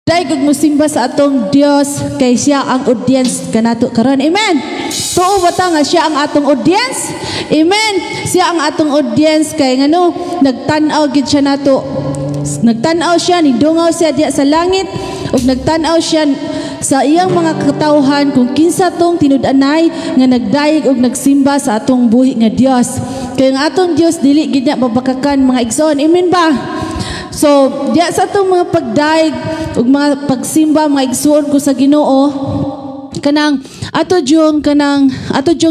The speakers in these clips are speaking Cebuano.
Dayeg og musimba sa atong Dios kay siya ang audience kanato karon. Amen. Tuo ba ta nga siya ang atong audience? Amen. Siya ang atong audience kay ngano nagtan-aw gid siya nato. Nagtan-aw siya, nidungaw siya diya sa langit ug nagtan-aw siya sa iyang mga katawhan kung kinsa tong tinud-anay nga nagdayeg og nagsimba sa atong buhi nga Dios. Kay ang atong Dios dili gid niya mabakakan, mga igsoon. Amen ba? So, diya sa atong mga pagdayeg ug mga pagsimba, mga igsoon ko sa Ginoo, kanang ato jung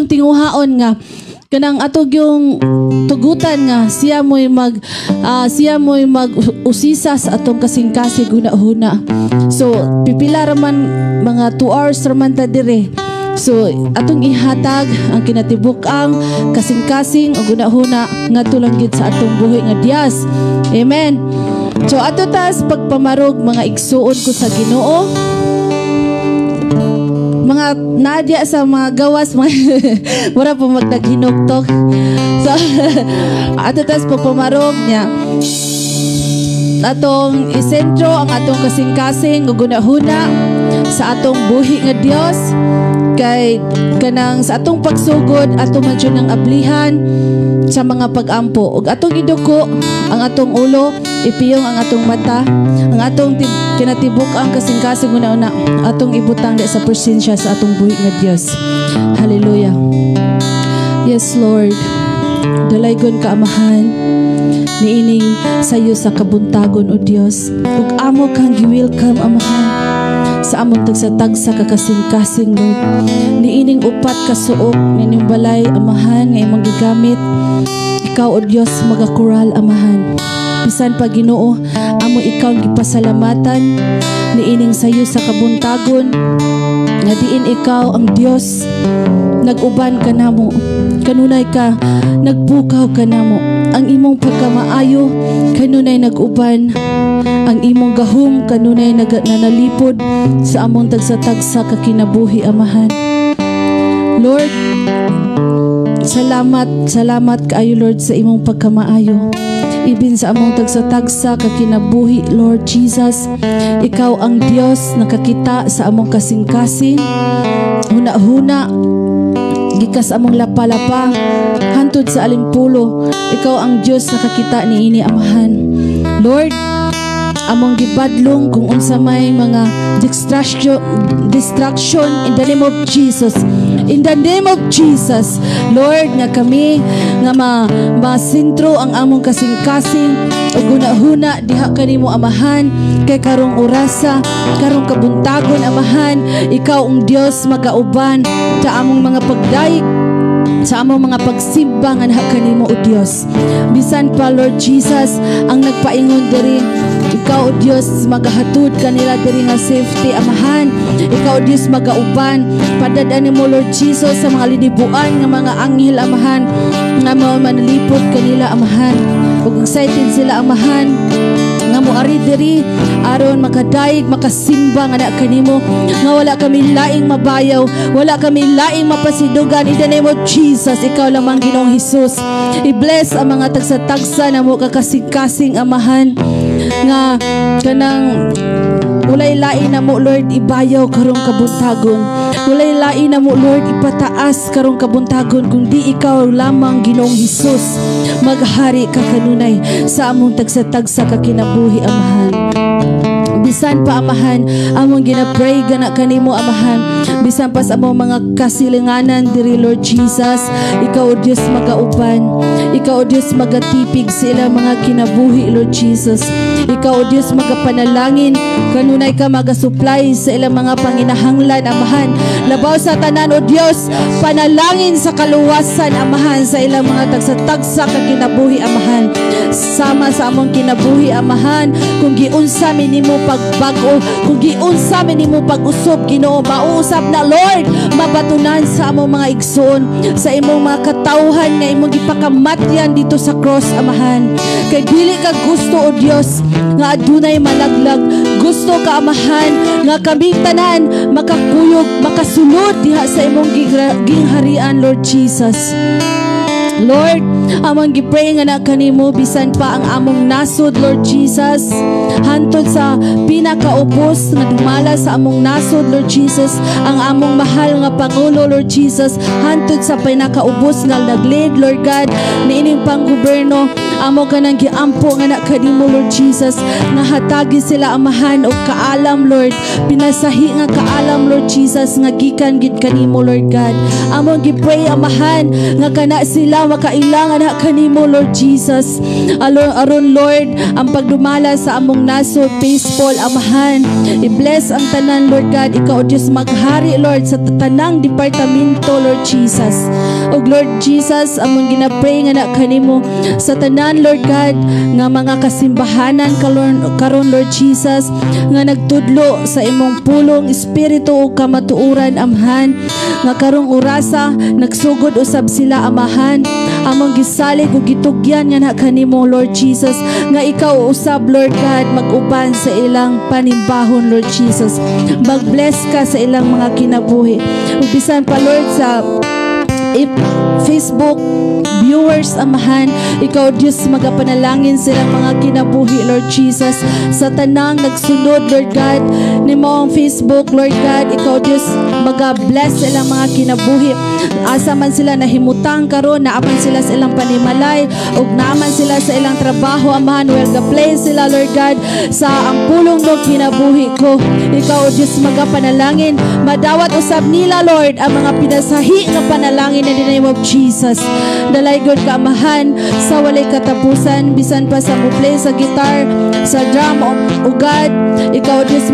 tinguhaon nga kanang ato yung tugutan nga siya mo'y mag usisa sa atong kasing-kasing huna-huna. So, pipila raman, mga 2 hours raman ta dire. So, atong ihatag ang kinatibuk-ang kasing-kasing ug huna-huna ngadto lang gid sa atong buhi nga Dios. Amen. So, ato tas pagpamarog, mga igsuon ko sa Ginoo, mga nadya sa mga gawas, mga mura po magdaghinuktok. So ato tas pagpamarog niya, atong isentro ang atong kasing-kasing ug huna sa atong buhi nga Dios kay kanang sa atong pagsugod, ato man jud ang ablihan sa mga pag-ampo ug atong iduko ang atong ulo, ipiyong ang atong mata, ang atong kinatibuk ang kasing-kasing una-una atong ibutang di sa presensya sa atong buhi nga Dios. Hallelujah. Yes, Lord. Dalaygon ka, Amahan, niining sayo sa kabuntagon, o Dios, ug amo kang gi-welcome, Amahan, sa among tagsa-tagsa ka kasing-kasing, Lord, niining 4 ka suok nining balay, Amahan, nga imong gigamit. Ikaw, o Dios, magakural, Amahan. Bisan pa, Ginoo, amo ikaw gipasalamatan niining sayo sa kabuntagon nga diin ikaw ang Dios nag-uban kanamo, kanunay ka nagpukaw kanamo. Ang imong pagkamaayo kanunay nag-uban, ang imong gahom kanunay nanalipod sa among tagsa-tagsa ka kinabuhi, Amahan. Lord, salamat, salamat kaayo, Lord, sa imong pagkamaayo ibin sa among tagsa-tagsa ka kinabuhi. Lord Jesus, ikaw ang Dios nakakita sa among kasing-kasing huna-huna gikas among lapa-lapa hantod sa alimpulo. Ikaw ang Dios nakakita niini, Amahan. Lord, among gibadlong kung unsa may mga distraction, distraction in the name of Jesus. In the name of Jesus, Lord, nga kami nga masintro ang among kasing-kasing ug huna-huna diha kanimo, Amahan, kay karong orasa, karong kabuntagon, Amahan, ikaw ang Dios magauban sa among mga pagdayeg, sa among mga pagsimba nga naha kanimo, O Dios. Bisan pa, Lord Jesus, ang nagpaingon diri, ikaw, O Dios, magahatod kanila diri nga safety, Amahan. Ikaw, O Dios, magauban. Padad-an nimo, Lord Jesus, sa mga linibuan nga mga anghel, Amahan, nga mao manalipod kanila, Amahan. Ug excited sila, Amahan, nga moari diri aron makadayeg, makasimba nga na kanimo, nga wala kami laing mabayaw, wala kami laing mapasidugan. In the name of Jesus, ikaw lamang, Ginoong Jesus. I-bless ang mga tagsa-tagsa na mo kakasing-kasing, Amahan, nga kanang walay lain na mo, Lord, ibayaw karong kabuntagon. Walay lain na mo, Lord, ipataas karong kabuntagon kung di ikaw lamang, Ginoong Hesus. Maghari ka kanunay sa among tagsa-tagsa ka kinabuhi, Amahan. Bisan pa, Amahan, among gina-pray gana kanimo, Amahan, bisan pa sa among mga kasilinganan diri, Lord Jesus, ikaw, O Dios, magauban. Ikaw, O Dios, magatipig sa ilang mga kinabuhi, Lord Jesus. Ikaw, O Dios, magapanalangin, kanunay ka magasupply sa ilang mga panginahanglan, Amahan. Labaw sa tanan, O Dios, panalangin sa kaluwasan, Amahan, sa ilang mga tagsa-tagsa ka kinabuhi, Amahan. Sama sa among kinabuhi, Amahan, kung giunsa mi nimo pagbag-o, kung giunsa mi nimo pag-usop, Ginoo, mauusap na, Lord, mabatunan sa among mga igsoon, sa imong mga katawhan nga imong gipakamatyan dito sa cross, Amahan. Kay dili ka gusto, O Dios, nga adunay malaglag. Gusto ka, Amahan, nga kaming tanan makakuyog, makasulod diha sa imong gingharian, Lord Jesus. Lord, Among gipray nga na kanimo bisan pa ang among nasod, Lord Jesus, hantod sa pinakaubos nga dumala sa among nasod, Lord Jesus, ang among mahal nga pangulo, Lord Jesus, hantod sa pinakaubos nga nag-lead, Lord God, niining panggobyerno. Amo ka nang giampo nga na kanimo, Lord Jesus, nga hatagi sila, Amahan, og kaalam, Lord, pinasahi nga kaalam, Lord Jesus, nga gikan gid kanimo, Lord God. Among gipray, Amahan, nga kana sila makailangan na kanimo, Lord Jesus, aron, Lord, ang pagdumala sa among nasod peaceful, Amahan. I-bless ang tanan, Lord God. Ikaw, Diyos, maghari, Lord, sa tanang departamento, Lord Jesus. Og Lord Jesus, among ginapray nga na kanimo sa tanan, Lord God, nga mga kasimbahanan karon, Lord Jesus, nga nagtudlo sa imong pulong, espiritu ug kamatuoran, Amhan, nga karong orasa nagsugod usab sila, Amahan. Among gisalig ug gitugyan nga na kanimo, Lord Jesus, nga ikaw usab, Lord God, mag-uban sa ilang panimbahon, Lord Jesus. Mag-bless ka sa ilang mga kinabuhi. Ug bisan pa, Lord, sa if Facebook viewers, Amahan, ikaw, Diyos, magapanalangin silang mga kinabuhi, Lord Jesus. Sa tanang nagsunod, Lord God, nimo ang Facebook, Lord God, ikaw, Diyos, maga-bless silang mga kinabuhi. Asa man sila nahimutang karon, naaman sila sa ilang panimalay, ug naaman sila sa ilang trabaho, Amahan, well ga-play sila, Lord God, sa ang pulong mo kinabuhi ko. Ikaw, Diyos, magapanalangin, madawat usab nila, Lord, ang mga pinasahi nga panalangin in the name of Jesus. Dalaygon ka, Amahan, sa walay katapusan, bisan pa sa mo play sa guitar, sa drum, o God, ikaw, Diyos,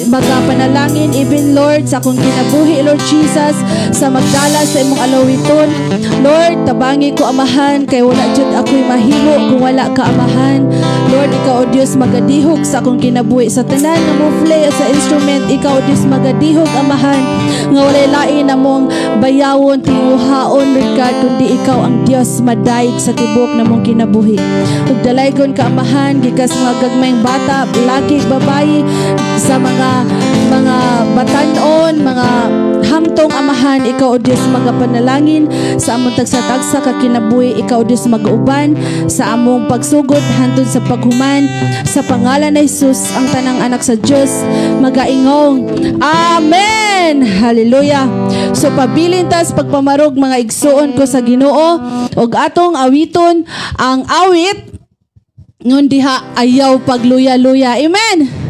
magapanalangin, even, Lord, sa akong kinabuhi, Lord Jesus, sa magdala sa imong alawiton. Lord, tabangi ko, Amahan, kay wala jud ako'y mahimo kung wala ka, Amahan. Lord, ikaw, O Diyos, magadihog sa akong kinabuhi. Sa tanan nga mo play sa instrument, ikaw, O Diyos, magadihog, Amahan, nga walay lain namong bayawon, tinguhaon, Lord God, kundi ikaw ang Diyos madayeg sa tibok namong kinabuhi. Ug dalaygon ka, Amahan, gikas mga gagmayng bata, laki, babayi, sa mga batanon, mga hamtong, Amahan, ikaw, O Diyos, magapanalangin sa among tagsa-tagsa ka kinabuhi. Ikaw, O Diyos, magauban sa among pagsugod hantod sa paghuman. Sa pangalan ni Jesus, ang tanang anak sa Diyos magaingong Amen. Hallelujah. So pabilin tas pagpamarog, mga igsuon ko sa Ginoo, ug atong awiton ang awit ngun diha ayaw pagluya-luya. Amen.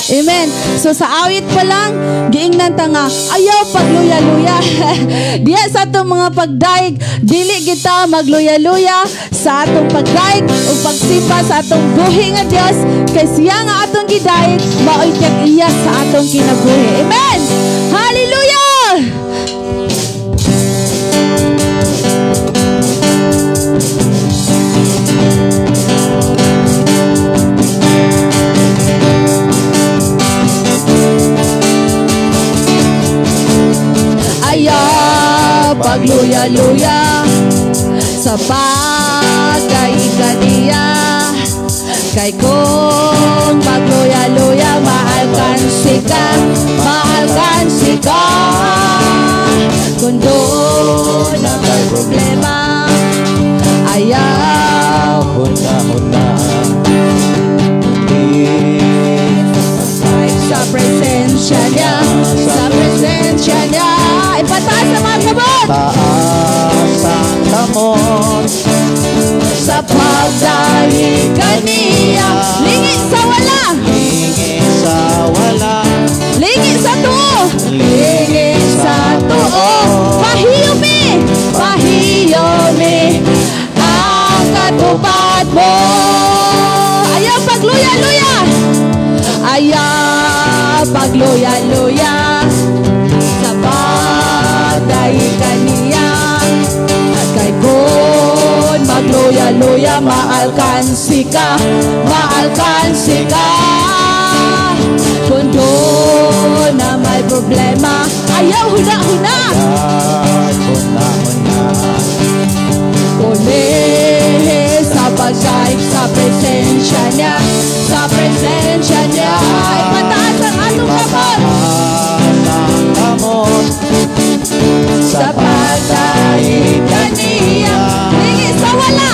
Amen. So sa awit pa lang, giingnan ta nga ayaw pagluya-luya. Diha sa atong mga pagdaig, dili kita magluya-luya sa atong pagdaig ug pagsimba sa atong buhi nga Dios, kay siya nga atong gidaig maoy tag-iya sa atong kinabuhi. Amen. Hallelujah. Ayaw pagluya-luya sa pagdaig niya, kay kung magluya-luya maalkansi ka, maalkansi ka. Kung doon na may problema, ayaw huna-huna sa presensya niya, sa presensya niya. Ipataas ang mga kamot. Taas ang kamot sa pagdaig kaniya. Lingi sa wala, lingi sa wala, lingi sa tuo, lingi sa tuo. Pahiyumi, pahiyumi ang katupad mo. Ayaw pagluya-luya, ayaw pagluya-luya sa pagdaig kaniya, kay kung magluya-luya maalkansi ka, maalkansi ka. Kung doon na may problema, ayaw huna-huna, huna-huna. Uli sa pagdaig sa presensya niya, sa presensya niya. Ipataas ang atong kamot Ipataas ang kamot sa pagdaig kaniya. Lingi sa wala,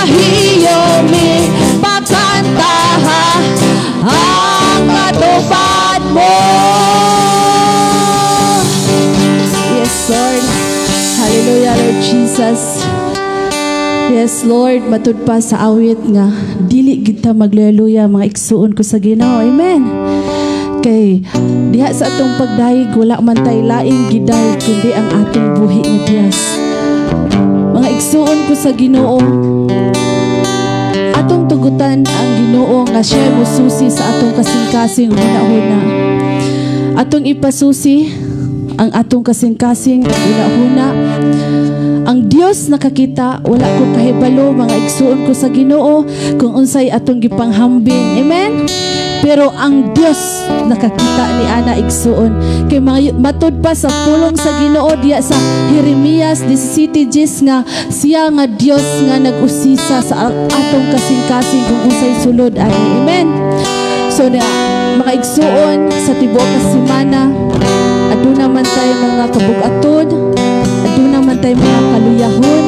Kahiyom ipakantaha ang katupad mo. Yes, Lord. Hallelujah, Lord Jesus. Yes, Lord, matud pa sa awit nga dili kita magluya, mga igsuon ko sa Ginoo. Amen. Kay diha sa atong pagdayeg, wala man tay laing gidayeg kundi ang atong buhi nga Dios. Mga igsuon ko sa Ginoo, atong tugutan ang Ginoo nga siya mususi sa atong kasing-kasing huna-huna. Atong ipasusi ang atong kasing-kasing huna-huna. Ang Dios nakakita, wala ko kahibalo, mga igsuon ko sa Ginoo, kung unsay atong gipanghambing. Amen? Pero ang Dios nakakita ni ana, igsuon. Kay mga matud pa sa pulong sa Ginoo diya sa Jeremias 17:10 nga siya nga Dios nga nag-usisa sa atong kasing-kasing kung unsay sulod ani. Amen. So na mga igsuon, sa tibuok ka semana, aduna man tay mga kabugaton, aduna man tay mga kaluyahon,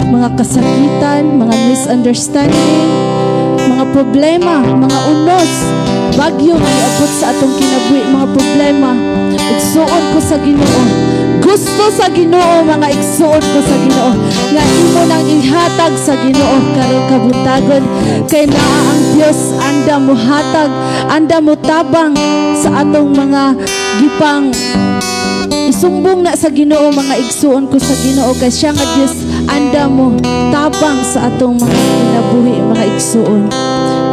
mga kasakitan, mga misunderstanding, mga problema, mga unos, bagyo nga niabot sa atong kinabuhi, mga problema. Igsuon ko sa Ginoo. Gusto sa Ginoo, mga igsuon ko sa Ginoo, nga imo nang ihatag sa Ginoo karong kabuntagon, kay naa ang Dios anda mo hatag, anda mo tabang sa atong mga gipang isumbong na sa Ginoo, mga igsuon ko sa Ginoo, kay siya nga Dios anda mo tabang sa atong mga kinabuhi, mga igsuon.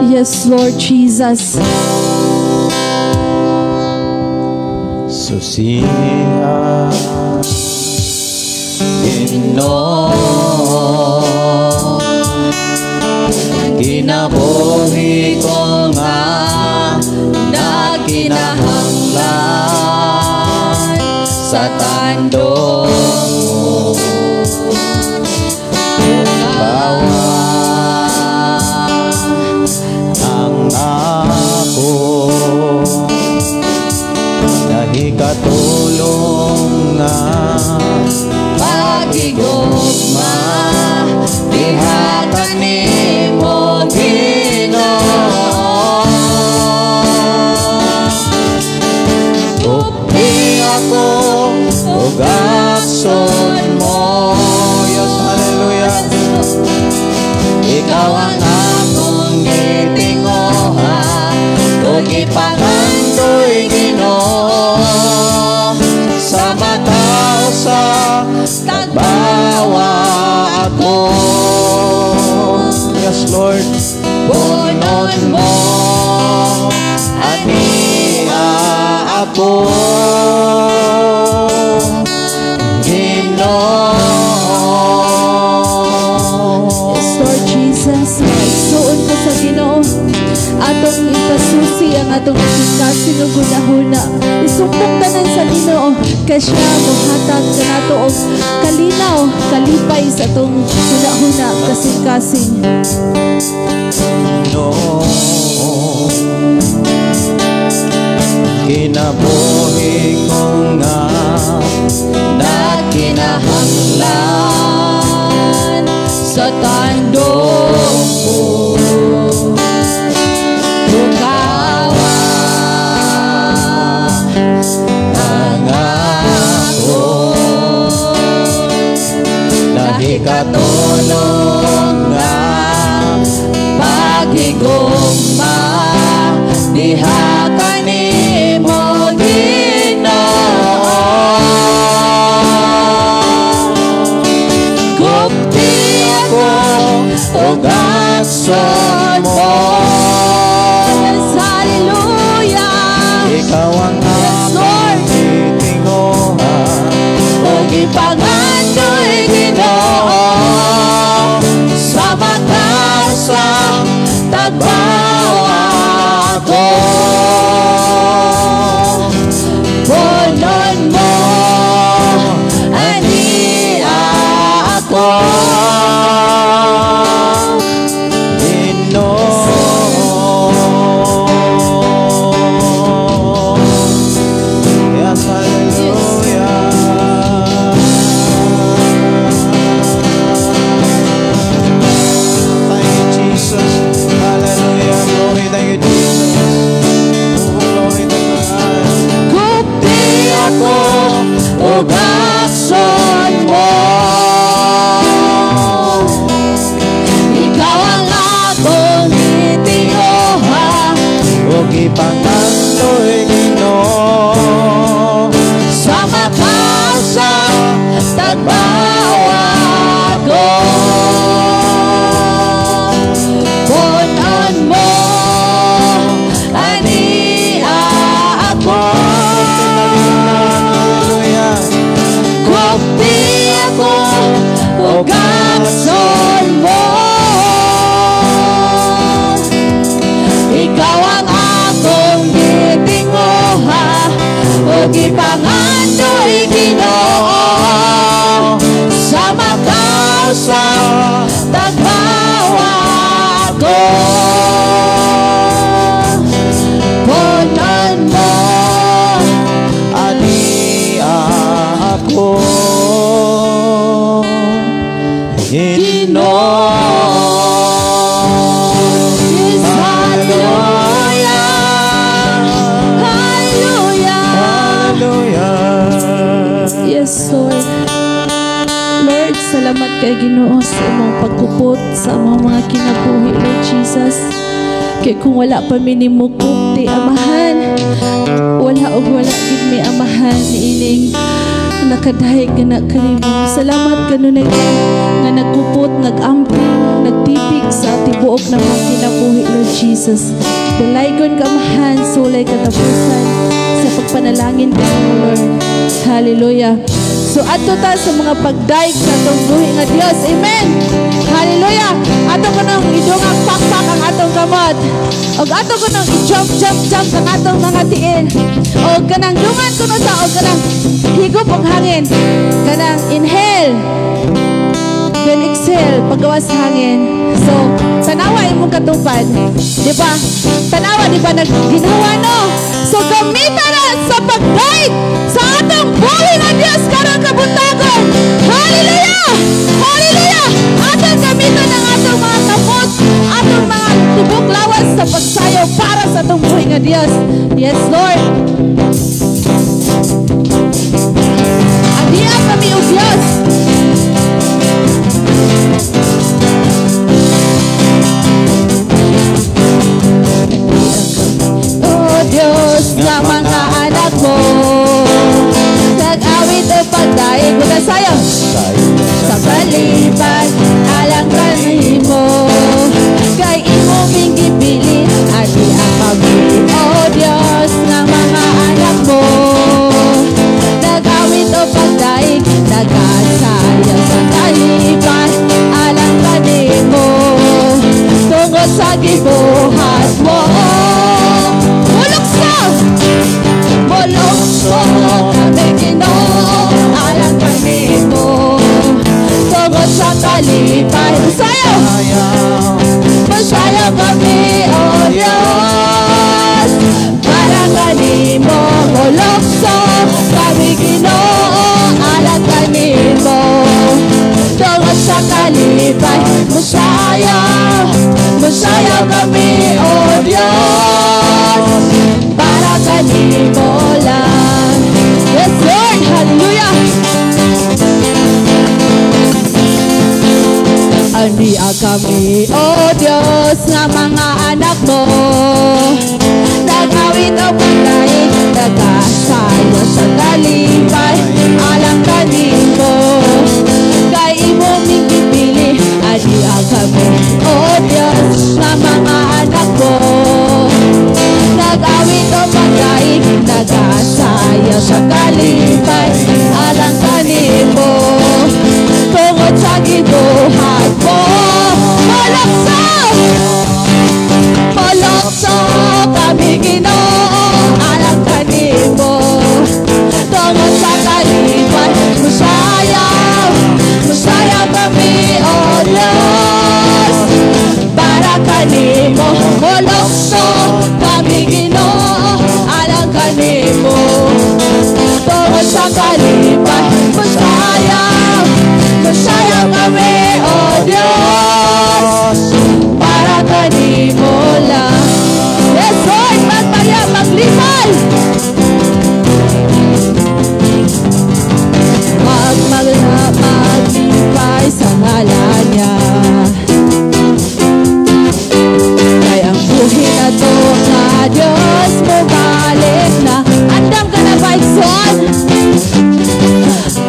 Yes, Lord Jesus. Susiha, Ginoo, kinabuhi ko nga nakinahanglan sa tandong mo. Bawa ang ako nahikatulong nga pagigugma diha kanimo, Ginoo. Tupi ako ug akson mo. Yes, hallelujah. Ikaw ang akong gitinguha ug ipangandoy, Ginoo, sa mataw sa tagbawa ako. Yes, Lord. Punon mo ania ako, Ginoo. Yes, Lord Jesus, igsuon ko sa Ginoo. Atong ipasusi ang atong kasing ug hunahuna. Isumbong tanan sa Ginoo kay siya mohatag kanato og kalinaw, kalipay sa atong hunahuna, kasing-kasing. No, kinabuhi ko nga nakinahanglan sa tandong mo. Tukawa ang ako nahikatulong nga pagigugma diha kanimo, Ginoo. Gupti ako ug akson mo. Yes, hallelujah. Ikaw ang Yes, Lord. Akong gitinguha ug ipangandoy, Ginoo, sa mataw sa tagbawa ko. Punon mo ania ako, Ginoo. Ginoo. Yes, hallelujah. Hallelujah. Hallelujah. Yes, Lord. Lord, salamat kay Ginoo sa imong pagkupot sa among mga kinabuhi, Lord Jesus. Kay kung wala pa mi nimukop ti Amahan, wala og wala gid mi, Amahan, ining nakadayeg nga na kanimo. Salamat kanunay nga nagkupot, nagamping, nagtipig sa tibuok na mga kinabuhi, Lord Jesus. Dalaygon ka, Amahan, sulay katapusan sa pagpanalangin kanimo, Lord. Hallelujah. So adto ta sa mga pagdayeg sa atong buhi nga Dios. Amen. Hallelujah. Ato kunong idungang pakpak ang atong kamot. Og ato kunong i-jump, jump, jump ang atong mga tiil. Og kanang dungan kuno ta og kanang higop og hangin. Kanang inhale. Then exhale, paggawas hangin. So, tanawa imong katupad. Di ba? Tanawa, di ba? Nagginhawa, no? So, gamita na sa pag-guide sa atong buhi nga Diyos karong kabuntagon. Hallelujah! Hallelujah! Atong gamiton ang atong mga kamot, atong mga tibok lawas sa pagsayaw para sa atong buhi nga Diyos. Yes, Lord. Adiya kami, O Diyos. O Diyos nga mga anak mo, nag-awit o pagdaig mo sayo sa kalipay alang kanimo, kay imo ming gipili adi ang kami. O Diyos nga mga anak mo, nag-awit o pagdaig, nagasayaw sa kalipay alang kanimo, tungod sa gibuhat mo. Mulukso! Mulukso kami, Ginoo, alang kanimo, tungod sa kalipay. Sayaw! Masayaw kami, O Diyos, para kanimo. Mulukso kami, Ginoo, alang kanimo, tungod sa kalipay. Masayaw, masayaw kami, O Diyos, para kanimo lang. Yes, Lord, hallelujah. Ania kami, O Diyos, nga mga anak mo, nag-awit o pagdaig, nagasayo sa kalipay alang kanimo, kay imo ming gipili. Ania kami, O Diyos, nga mga anak mo, nag-awit o pagdaig, nagasayo sa kalipay alang kanimo, tungod sa gibuhat mo. Malakso! Malakso kami, Ginoo, alang kanimo, tungod sa kalipay. Musayaw, musayaw kami, O Diyos, para kanimo. Malakso kami, Ginoo, alang kanimo, tungod sa kalipay. Musayaw, musayaw kami, O Diyos, para kanimo lang. Yes, Lord, magmaya, maglipay. Maglipay sa ngalan niya. Kay ang buhi na to nga Diyos mobalik na. Andam ka na ba, Igsoon?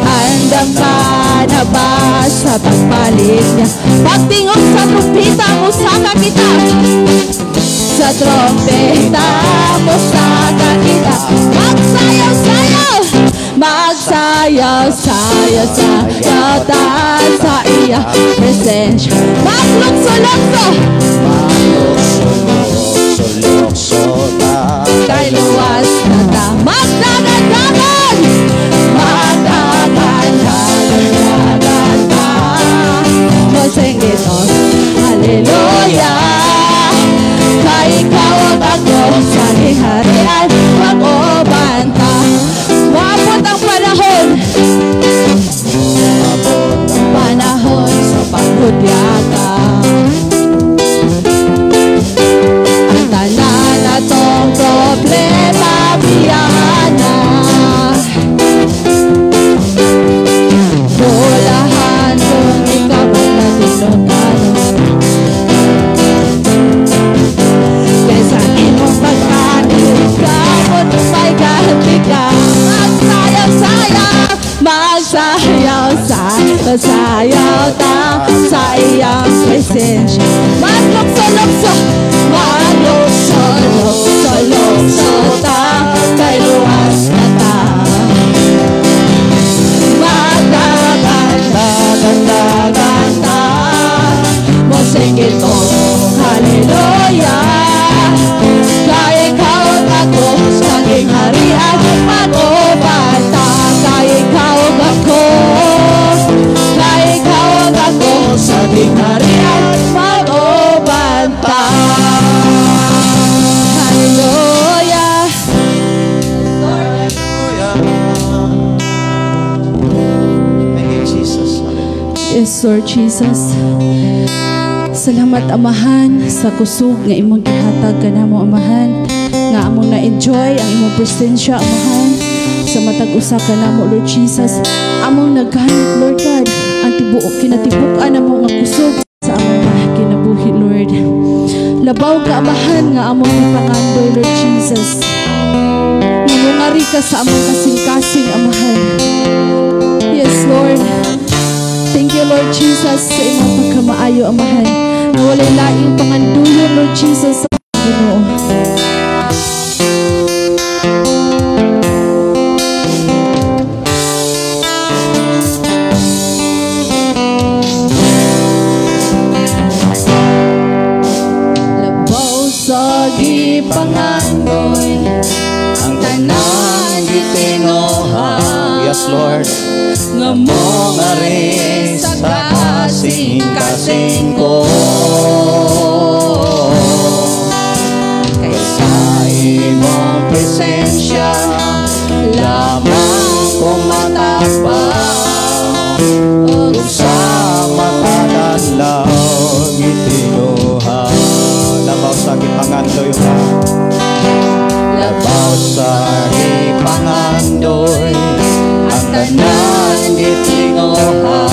Andam ka na ba sa pagbalik niya? Pagtingog sa trumpeta, musaka kita. Sa trumpeta, musaka kita. Magsayaw-sayaw! Magsayaw-sayaw sayaw ta sa iya presensya. Maglukso-lukso! Maglukso-lukso ta, kay luwas na ta. Magdagan-dagan! Magdagan-dagan ta. Mo-sing dito, hallelujah. Kay ikaw ang ako sa giharian, mag-uban ta. Maabot ang panahon, panahon sa butyaka. Ang tanan atong problema biyana. Bulahan kung ikaw ang natinukano. Kaysa imong pagkakamot may katika. Magsayaw-sayaw, magsayaw sa magsayaw ta sa iyang presensya. Maglukso-lukso, maglukso-lukso-lukso ta kay luwas na ta. Magkakanta, kanta, kanta, mosikito, hallelujah. Kay ikaw ug ako sa gingharian mag-uban ta. Kay ikaw ug ako, kay ikaw ug ako sa gingharian mag-uban ta. Hallelujah. Hallelujah. Thank you, Jesus. Hallelujah. Yes, Lord Jesus. Salamat, Amahan, sa kusog nga imong gihatag kanamo, Amahan, nga among na-enjoy ang imong presensya, Amahan, sa matag usa kanamo, Lord Jesus. Among naggamit, Lord God, ang tibuok kinatibuk-an amo nga kusog sa among mga kinabuhi, Lord. Labaw ka, Amahan, nga among gipangandoy, Lord Jesus. Nga mungari ka sa among kasing-kasing, Amahan. Yes, Lord. Thank you, Lord Jesus, sa imong pagkamaayo, Amahan. Nga walay laing panganduyon, Lord Jesus, sa Ginoo. Labaw sa gipangandoy Ang tanan gitinguha. Yes, Lord. Nga mongari sa kasing-kasing ko. Kay sa imong presensya lamang kong matakbaw ug sa matag adlaw gitinguha. Labaw sa gipangandoy ka. Labaw sa gipangandoy ang tanan gitinguha.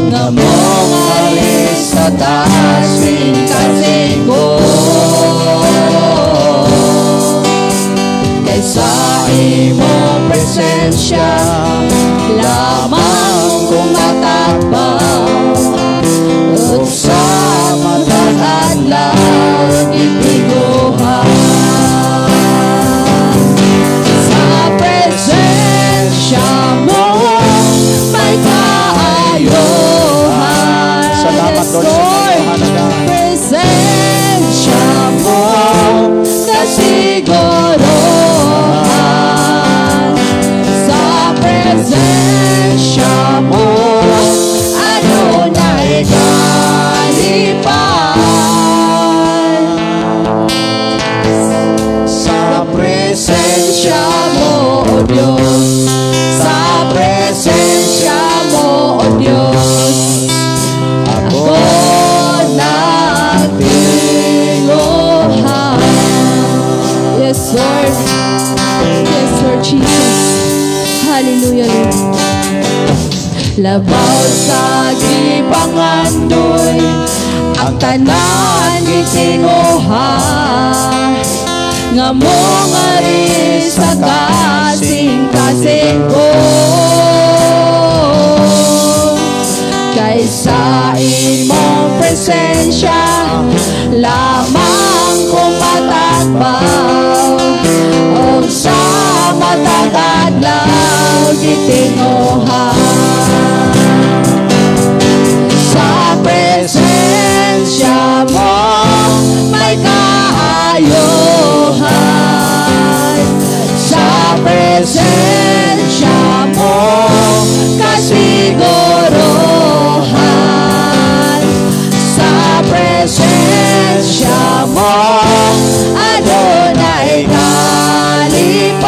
Nga mongari sa kasing-kasing ko. Kay sa imong presensya lamang kong matakbaw ug sa matag adlaw gitinguha. Sa presensya mo may kaayuhan. Salamat, Lord, sa Lord. katotohanan. Presensya mo kasiguruhan. Sa presensya mo adunay kalipay. Sa presensya mo, O Diyos. Sa presensya mo, O Diyos. Ako Ako nagtinguha. Yes, Lord. Yes, Lord Jesus. Hallelujah, Lord. Labaw sa gipangandoy ang tanan gitinguha. Nga mongari sa kasing-kasing ko. Kay sa imong presensya lamang kong matakbaw ug sa matag adlaw gitinguha. Sa presensya mo may kaayuhan. Sa presensya mo kasiguruhan. Sa presensya mo adunay kalipay.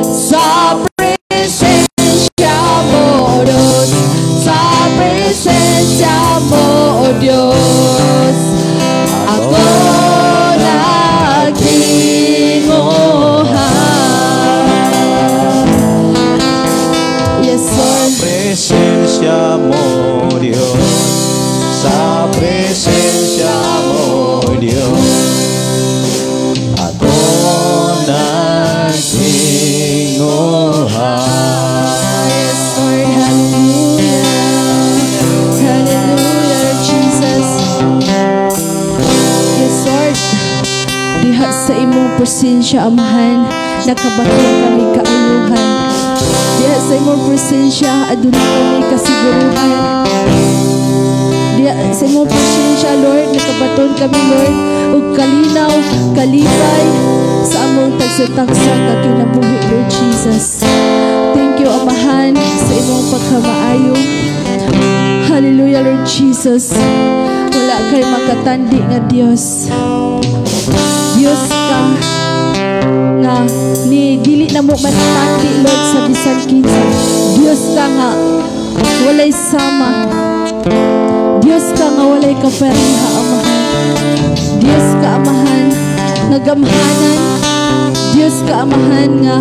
Sa Diyos, ako nagtinguha. Yes, Lord. Presensya mo, Diyos. Sa presensya mo, Diyos, ako nagtinguha. Yes, Lord. Hallelujah. Hallelujah, Lord Jesus. Yes, Lord. Diha sa imong presensya, Amahan, nakabakya kami kaayuhan. Diha sa imong presensya, aduna kami kasiguruhan. Diha sa imong presensya, Lord, nakabaton kami, Lord, ug kalinaw, kalipay sa among tagsa-tagsa ka kinabuhi, Lord Jesus. Thank you, Amahan, sa imong pagkamaayo. Hallelujah, Lord Jesus. Wala kay makatandi nga Dios. Dios ka nga ni dili na mo matandi, Lord, sa bisan kinsa. Dios ka nga walay sama. Dios ka nga walay kapareha, Amahan. Dios ka, Amahan, nga gamhanan. Dios ka, Amahan, nga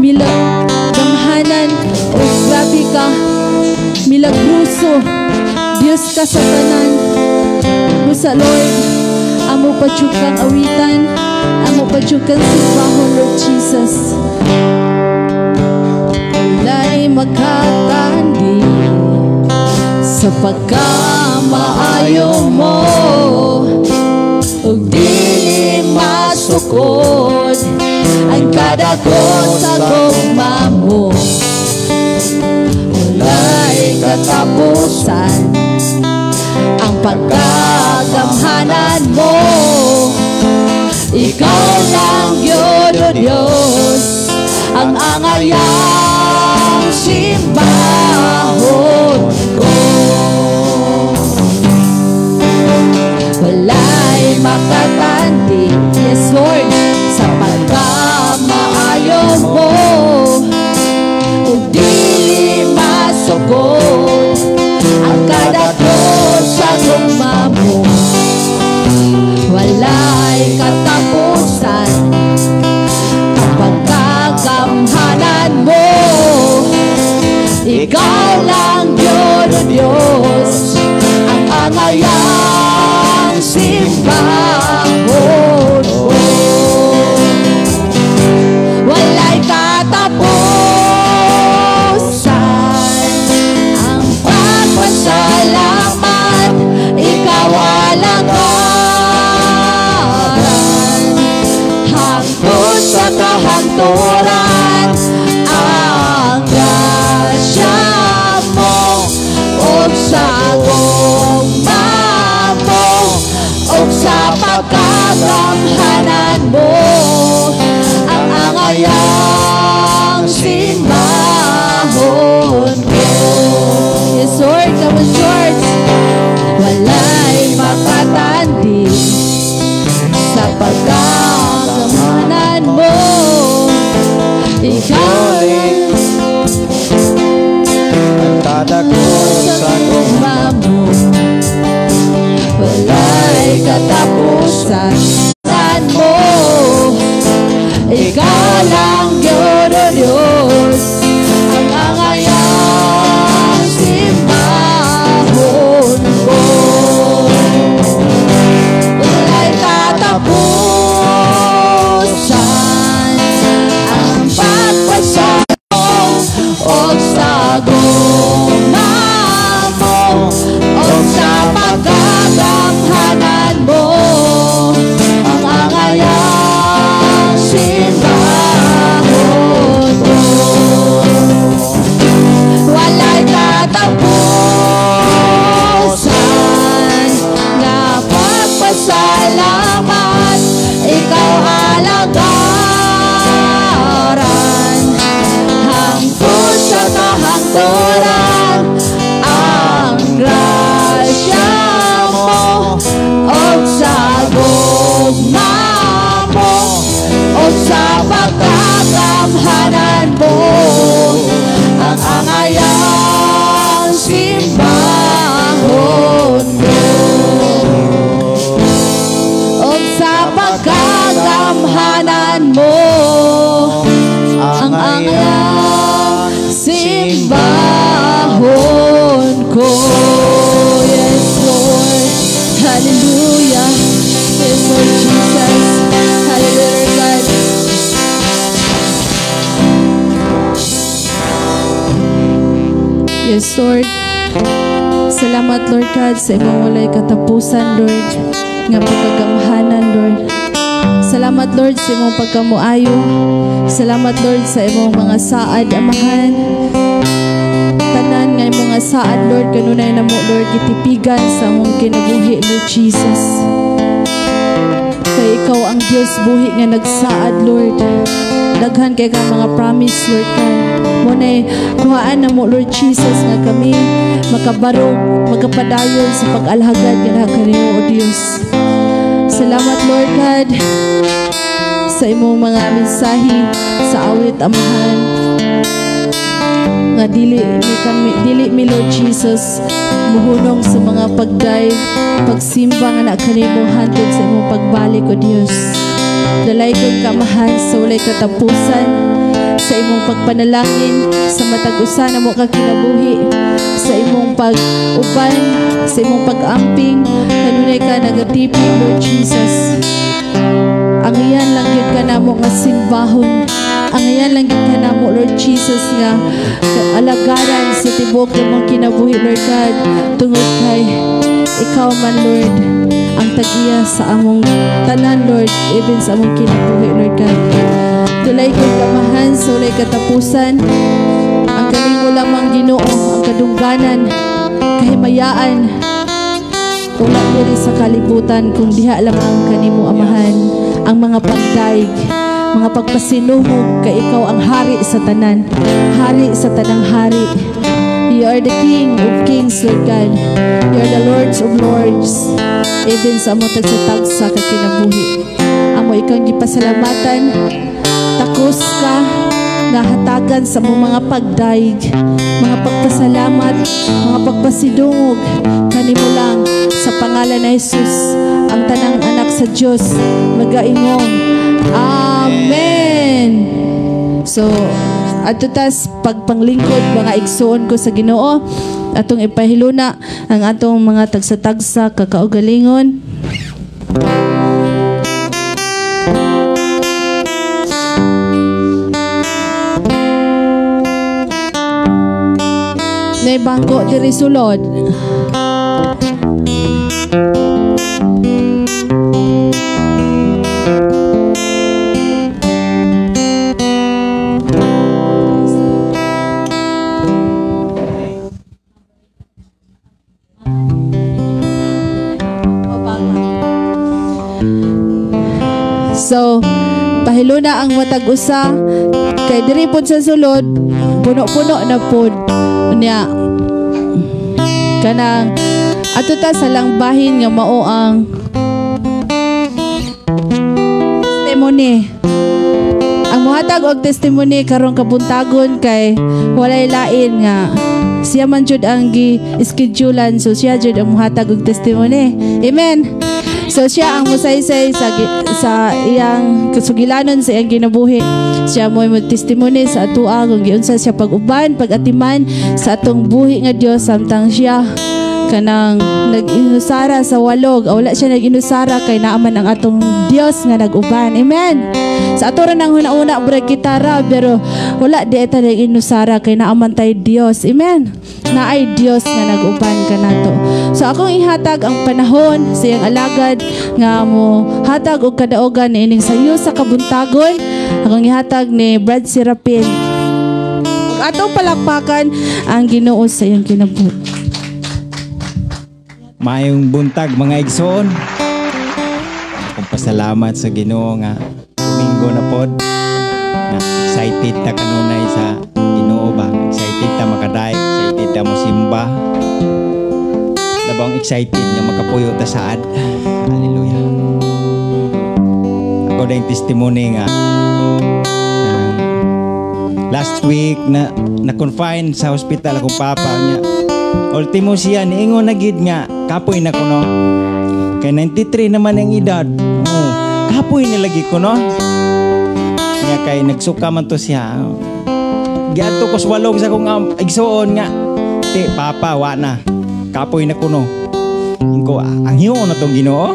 mila gamhanan o grabe ka milagroso. Dios ka sa tanan. Busa, Lord, amo pa kang awitan, amo pa kang simbahon, Lord Jesus. Walay makatandi sa pagkamaayo mo ug dili masukod ang kadako sa gugma mo. Walay katapusan ang pagkagamhanan mo. Ikaw lang yun, O Diyos, ang angayang simbahon ko. Walay makatandi, yes, Lord, sa pagkamaayo mo ug dili masukod ang kadako sa gugma mo. Walay katapusan ang pagkagamhanan mo. Ikaw lang yun, O Diyos, ang angayang simbahon ko. Walay katapusan ang pagpasalamat. Ikaw walang ngaran hangtod sa kahangturan. Ang grasya mo ug sa gugma mo ug sa pagkagamhanan mo ang angayang simbahon ko. Yes, Lord, come on, church. Walay makatandi sa pagkagamhanan mo. Ikaw Ang kadako sa sa gugma mo. Walay katapusan mo. Ikaw lang yun, O Diyos, ang angayang simbahon ko. Walay katapusan ang pagpasalamat o sa gugma. Yes, Lord. Salamat, Lord God, sa imong walay katapusan, Lord, nga pagkagamhanan, Lord. Salamat, Lord, sa imong pagkamuayo. Salamat, Lord, sa imong mga saad, Amahan. Tanan nga imong mga saad, Lord, kanunay namo, Lord, gitipigan sa among kinabuhi, Lord Jesus. Kay ikaw ang Dios buhi nga nagsaad, Lord. Daghan kay ka mga promise, Lord God. Mao nay kuhaan na mo, Lord Jesus, nga kami makabarog, magkapadayon sa pag-alhagad nga kanimo, O Dios. Salamat, Lord God, sa imong mga mensahe sa awit, Amahan, nga dili mi kami, dili mi, Lord Jesus, muhunong sa mga pagday, pagsimba nga na kanimo hantod sa imong pagbalik, O Dios. Dalaygon ka, Amahan, sa walay katapusan sa imong pagpanalangin sa matag usa namo ka kinabuhi, sa imong pag-uban, sa imong pag-amping, kanunay ka nagatipig, Lord Jesus. Ang iyan lang gyud ka namo nga simbahon. Ang iyan lang gyud ka namo, Lord Jesus, nga alagaran sa tibuok namong kinabuhi, Lord God, tungod kay ikaw man, Lord, ang tag-iya sa among tanan, Lord, even sa among kinabuhi, Lord God. Dalaygon ka, Amahan, sa walay katapusan. Ang kanimo lamang, Ginoo, ang kadungganan, kahimayaan, wala diri sa kalibutan kung diha lamang kanimo, Amahan. Ang mga pagdaig, mga pagpasinuhog, kay ikaw ang hari sa tanan, hari sa tanang hari. You are the King of kings, Lord God. You are the Lords of lords. Even sa among tagsa-tagsa ka kinabuhi, amo ikang gipasalamatan. Takos ka nga hatagan sa among mga pagdaig, mga pagpasalamat, mga pagpasidungog kanimo lang. Sa pangalan ni Jesus, ang tanang anak sa Dios magaingong Amen. So adto tas pagpanglingkod, mga igsuon ko sa Ginoo, atong ipahiluna ang atong mga tagsa-tagsa kakaugalingon. Nay bangko diri sulod. So, pahiluna ang matag usa kay diri pod sa sulod puno-puno na pod. Unya kanang ato ta sa lang bahin nga mao ang testimony. Ang mohatag og testimony karong kabuntagon kay walay lain nga siya man jud ang gi-schedulean, so siya jud ang mohatag og testimony. Amen. So siya ang musaysay sa iyang kasugilanon sa iyang kinabuhi. Siya mo'y testimony sa atoa kung giunsa siya pag-uban, pag-atiman sa atong buhi nga Dios samtang siya kanang nag-inusara sa walog. O, wala siya nag-inusara kay naaman ang atong Dios nga nag-uban. Amen. Sa ato ra nang huna-una bre gitara, pero wala di ta nag-inusara kay naaman tay Dios. Amen. Naay Dios nga nag-uban kanato. So akong ihatag ang panahon sa iyang alagad nga mo hatag og kadaogan niining sayo sa kabuntagon. Akong ihatag ni Brad Serapin. Ug atong palakpakan ang Ginoo sa iyang kinabuhi. Maayong buntag, mga igsoon. Akong pasalamat sa Ginoo nga Domingo na pod. Na excited ta kanunay sa Ginoo ba? Excited ta makadaig, excited ta mo simba. Labang excited nga makapuyo ta saad. Hallelujah. Ako dayong testimony nga last week na na-confine sa hospital akong papa niya. Ultimo siya niingon na gid nga kapoy na kuno. Kay 93 naman ang edad. Oh, kapoy na lagi kuno. Nya kay nagsuka man to siya. Giadto ko sa walog sa akong igsuon nga, "Ti papa, wa na. Kapoy na kuno." Ingko, "Angyon na tong Ginoo.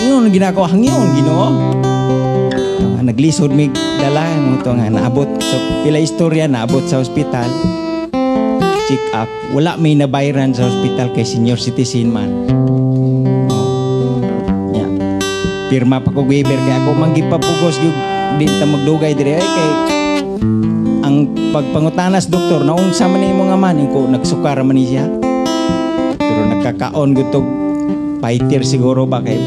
Ingon ginako, hangyon Ginoo." Naglisod mig dala mo to nga naabot. So pila istorya naabot sa ospital. Check up, wala may nabayaran sa hospital kay senior citizen man. Oh. Yeah. Pirma pa ko waiver kay ako man gipapugos gyud, di ta magdugay diri ay kay ang pagpangutanas doktor, "Naunsa man imo nga man?" Ko, "Nagsukar man ni siya." Pero nakakaon gud tog fighter siguro ba, kay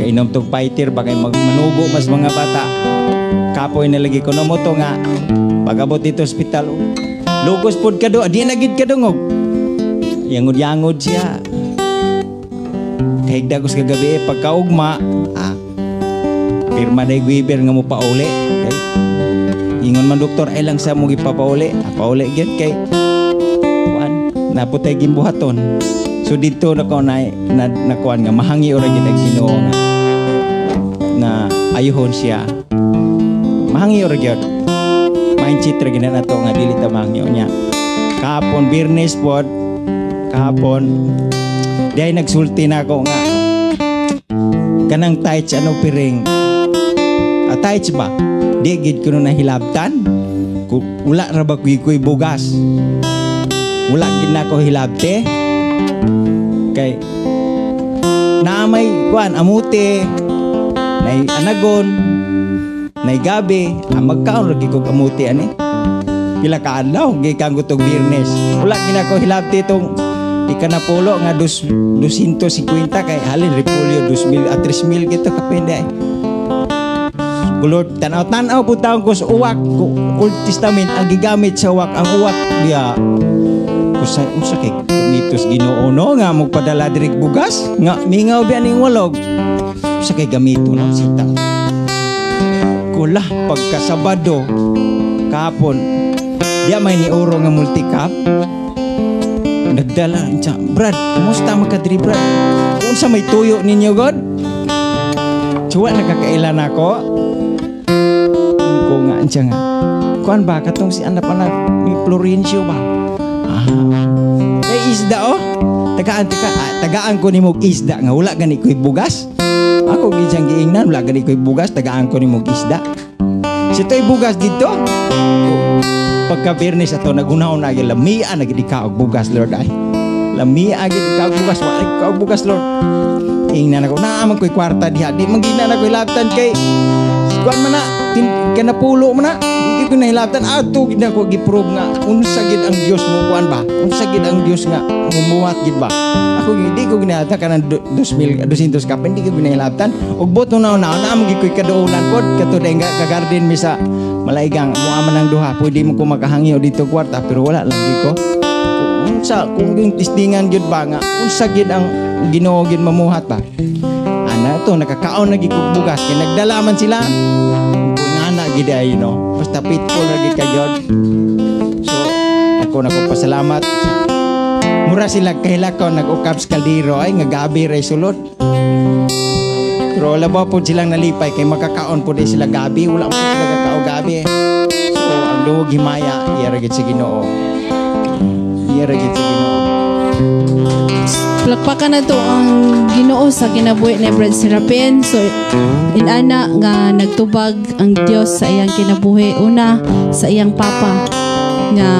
kainom tog fighter ba, kay magmanugo mas mga bata. Kapoy na lagi ko no mo to nga pag-abot dito ospital, lugos pod ka do, di na gid kadungog. Yangod-yangod siya. Kahigda ko sa kagabi, pagkaugma, pirma na waiver nga mo pauli. Okay? Ingon man doktor, ay lang sa mo gipapauli. Pauli gyud kay kuan, naputay gimbuhaton. So dito na ko na, na, na kuan nga mahangi ora gid ang Ginoo nga na ayuhon siya. Mahangi ora gyud. Mindset ra gid na nato nga dili ta mahangyo niya. Kahapon Biyernes pod, kahapon diay nagsulti na ako nga kanang tithes ano piring. Tithes ba? Di gid ko na hilabtan. Wala ra ba kuy bugas? Wala gid na ko hilabte. Kay naa may kuan, amuti, nay anagon, nay gabi, ang magkaon ra gid kog amuti ani. Pila ka adlaw gikan ko tog Biyernes. Wala gid na ko hilabte tong ikanapulo nga 250 kay halin repolyo 2,000 at 3,000 gito kapende. Lord, tanaw-tanaw po taon ko sa uwak. Old Testament, ang gigamit sa uwak, ang uwak diya. Kusa, unsa kay gamitos Ginoo no nga magpadala diri bugas nga mingaw biya ning walog. Unsa kay gamito no sita. Kula pagka Sabado kahapon diya may niuro nga multicab nagdala siya, "Brad, kumusta man ka diri, Brad? Unsa may tuyo ninyo god?" Tsuwa nakakailan ako. Ko nga siya nga. Kuan ba katong si anak anak ni Florencio ba? Kay isda oh. Tagaan tika, tagaan ko nimo og isda nga wala gani ko'y bugas. Ako gid siyang giingnan, wala gani ko'y bugas, tagaan ko nimo og isda. Si to'y bugas dito. Pagka Biyernes ato nagunaw na gyud, lamia na gid ka og bugas, Lord ay. Lamia gid ka og bugas, wala ka og bugas, Lord. Ingnan ako, naa man ko'y kwarta diha, di man gina na ko'y labtan kay kuan man na, kanapulo man na, di ko nahilabtan ato gid ako gi-prove nga unsa gid ang Dios mo kuan ba? Unsa gid ang Dios nga mumuhat gid ba? Ako gid di ko ginahilabtan kanang 2,000 200 kapin, di ko ginahilabtan. Ug boto na na naa man gid ko'y kaduolan pod kato nga ka garden mi sa Malaigang, mua man ang duha, pwede mo ko makahangyo dito kwarta, pero wala lang gid ko. Kung unsa kung yung tistingan gyud ba nga unsa gid ang Ginoo gid mamuhat ba? Ana to nakakaon na gid kog bugas kay nagdala man sila. Kung ana gid ay no. Basta faithful ra gid ka gyud. So ako na ko pasalamat. Mura sila kahilakaw nag-ukab sa kaldero ay nga gabi ray sulod. Pero wala ba po silang nalipay kay makakaon po di sila gabi, wala po sila kakao gabi. So ang duwag himaya iya ra gid sa Ginoo. Iya ra gid sa Ginoo. Palakpakan na to ang Ginoo sa kinabuhi ni Brad Serapin. So, inana nga nagtubag ang Dios sa iyang kinabuhi. Una, sa iyang papa. Nga,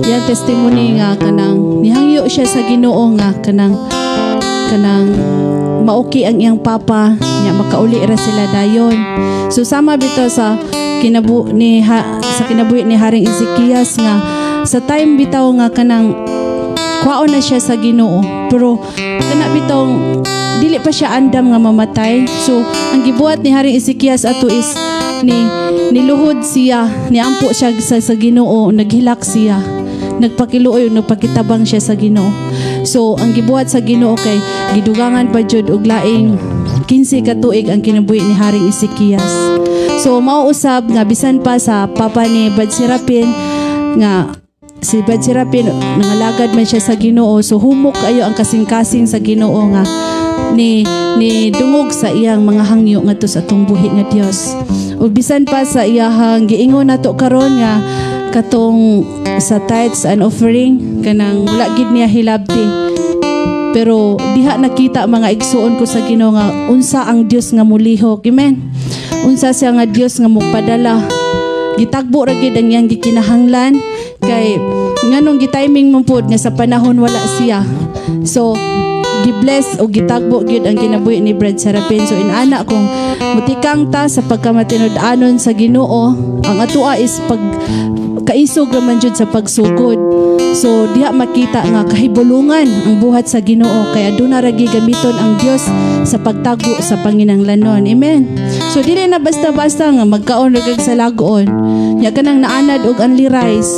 iyang testimony nga kanang nihangyo siya sa Ginoo nga kanang mauki ang iyang papa nya makauli ra sila dayon. So sama bitaw sa kinabu ni ha, sa kinabuhi ni Haring Ezekias nga sa time bitaw nga kanang kwaon na siya sa Ginoo, pero kana bitaw dili pa siya andam nga mamatay. So ang gibuhat ni Haring Ezekias ato is ni niluhod siya, niampo siya sa Ginoo, naghilak siya, nagpakiluoy, nagpakitabang siya sa Ginoo. So ang gibuhat sa Ginoo kay gidugangan pa jud og laing 15 ka tuig ang kinabuhi ni Haring Ezekias. So mao usab nga bisan pa sa papa ni Brad Serapin, nga si Brad Serapin nangalagad man siya sa Ginoo, so humok kayo ang kasing-kasing sa Ginoo nga ni ni dungog sa iyang mga hangyo ngadto sa atong buhi nga Dios. Ug bisan pa sa iyahang giingon nato karon nga katong sa tithes and offering, kanang wala gid niya hilabti, pero diha nakita, mga igsuon ko sa Ginoo, nga unsa ang Dios nga mulihok, amen, unsa siya nga Dios nga mopadala, gitagbo ra gid ang iyang gikinahanglan kay Nganong gitiming mo pod nga sa panahon wala siya. So gi-bless o gitagbo gyud ang kinabuhi ni Brad Serapin. So inana, kung mutikang ta sa pagkamatinud-anon sa Ginoo, ang atoa is pag kaisog raman jud sa pagsugod. So diha makita nga kahibulungan ang buhat sa Ginoo, kay aduna ra gamiton ang Dios sa pagtagbo sa panginahanglanon. Amen. So dili na basta-basta nga magkaon ra kag sa lagoon. Nya kanang naanad og only rice.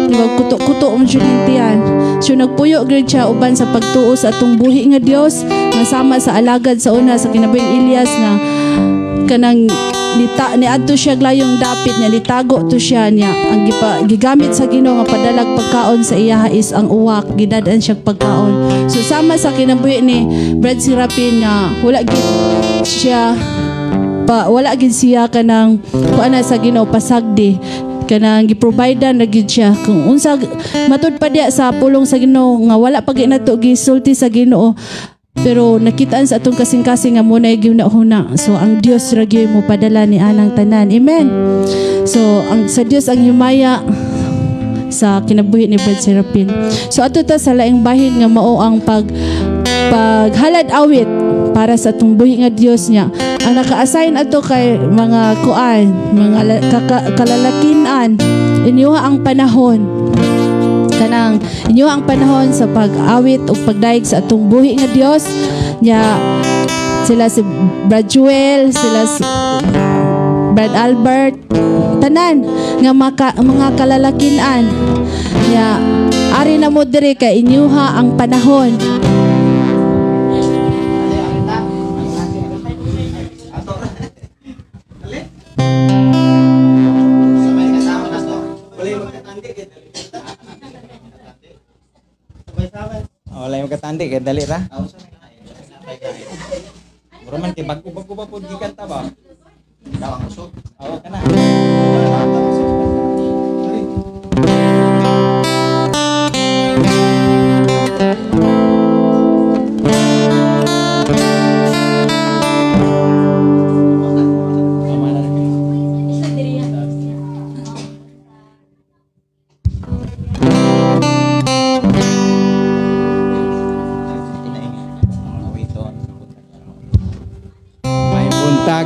Di ba kuto-kuto man jud tiyan. So nagpuyo gyud siya uban sa pagtuo sa atong buhi nga Dios nga sama sa alagad sa una sa kinabuhing Elias nga kanang nita niadto siya layong dapit niya, nitago to siya niya. Ang gigamit sa Ginoo nga padalag pagkaon sa iyaha is ang uwak, gidad-an siya pagkaon. So sama sa kinabuhi ni Brad Serapin nga wala gid siya pa, wala gid siya kanang kuan sa Ginoo pasagdi, kanang gi-provide na gid siya kung unsa matud pa diya sa pulong sa Ginoo nga wala pa gid nato gisulti sa Ginoo, pero nakitaan sa atong kasing-kasing nga munay gihuna-huna. So ang Dios ra gyud mo padala ni anang tanan. Amen. So ang sa Dios ang himaya sa kinabuhi ni Brad Serapin. So ato ta sa laing bahin nga mao ang paghalad awit para sa atong buhi nga Dios niya. Ang naka-assign ato kay mga kuan, mga kalalakinan, inyuha ang panahon. Kanang inyo ang panahon sa pag-awit o pagdayeg sa atong buhi nga Dios nya. Sila si Brad Joel, sila si Brad Albert, tanan nga mga kalalakinan nya, ari na mo diri kay inyuha ang panahon. Wala yung katandi kay dali ra. Mura man kay bago-bago pa pud gikan ta ba? Daw ang usog. Oo kana.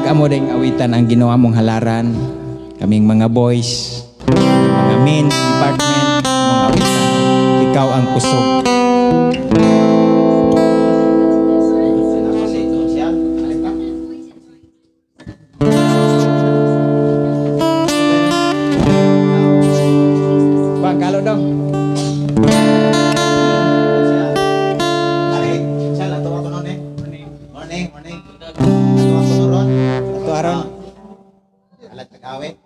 Amo ding awitan ang ginawa mong halaran, kaming mga boys, mga men's department, mga awitan, ikaw ang kusog. Bang, kalo dong. Morning.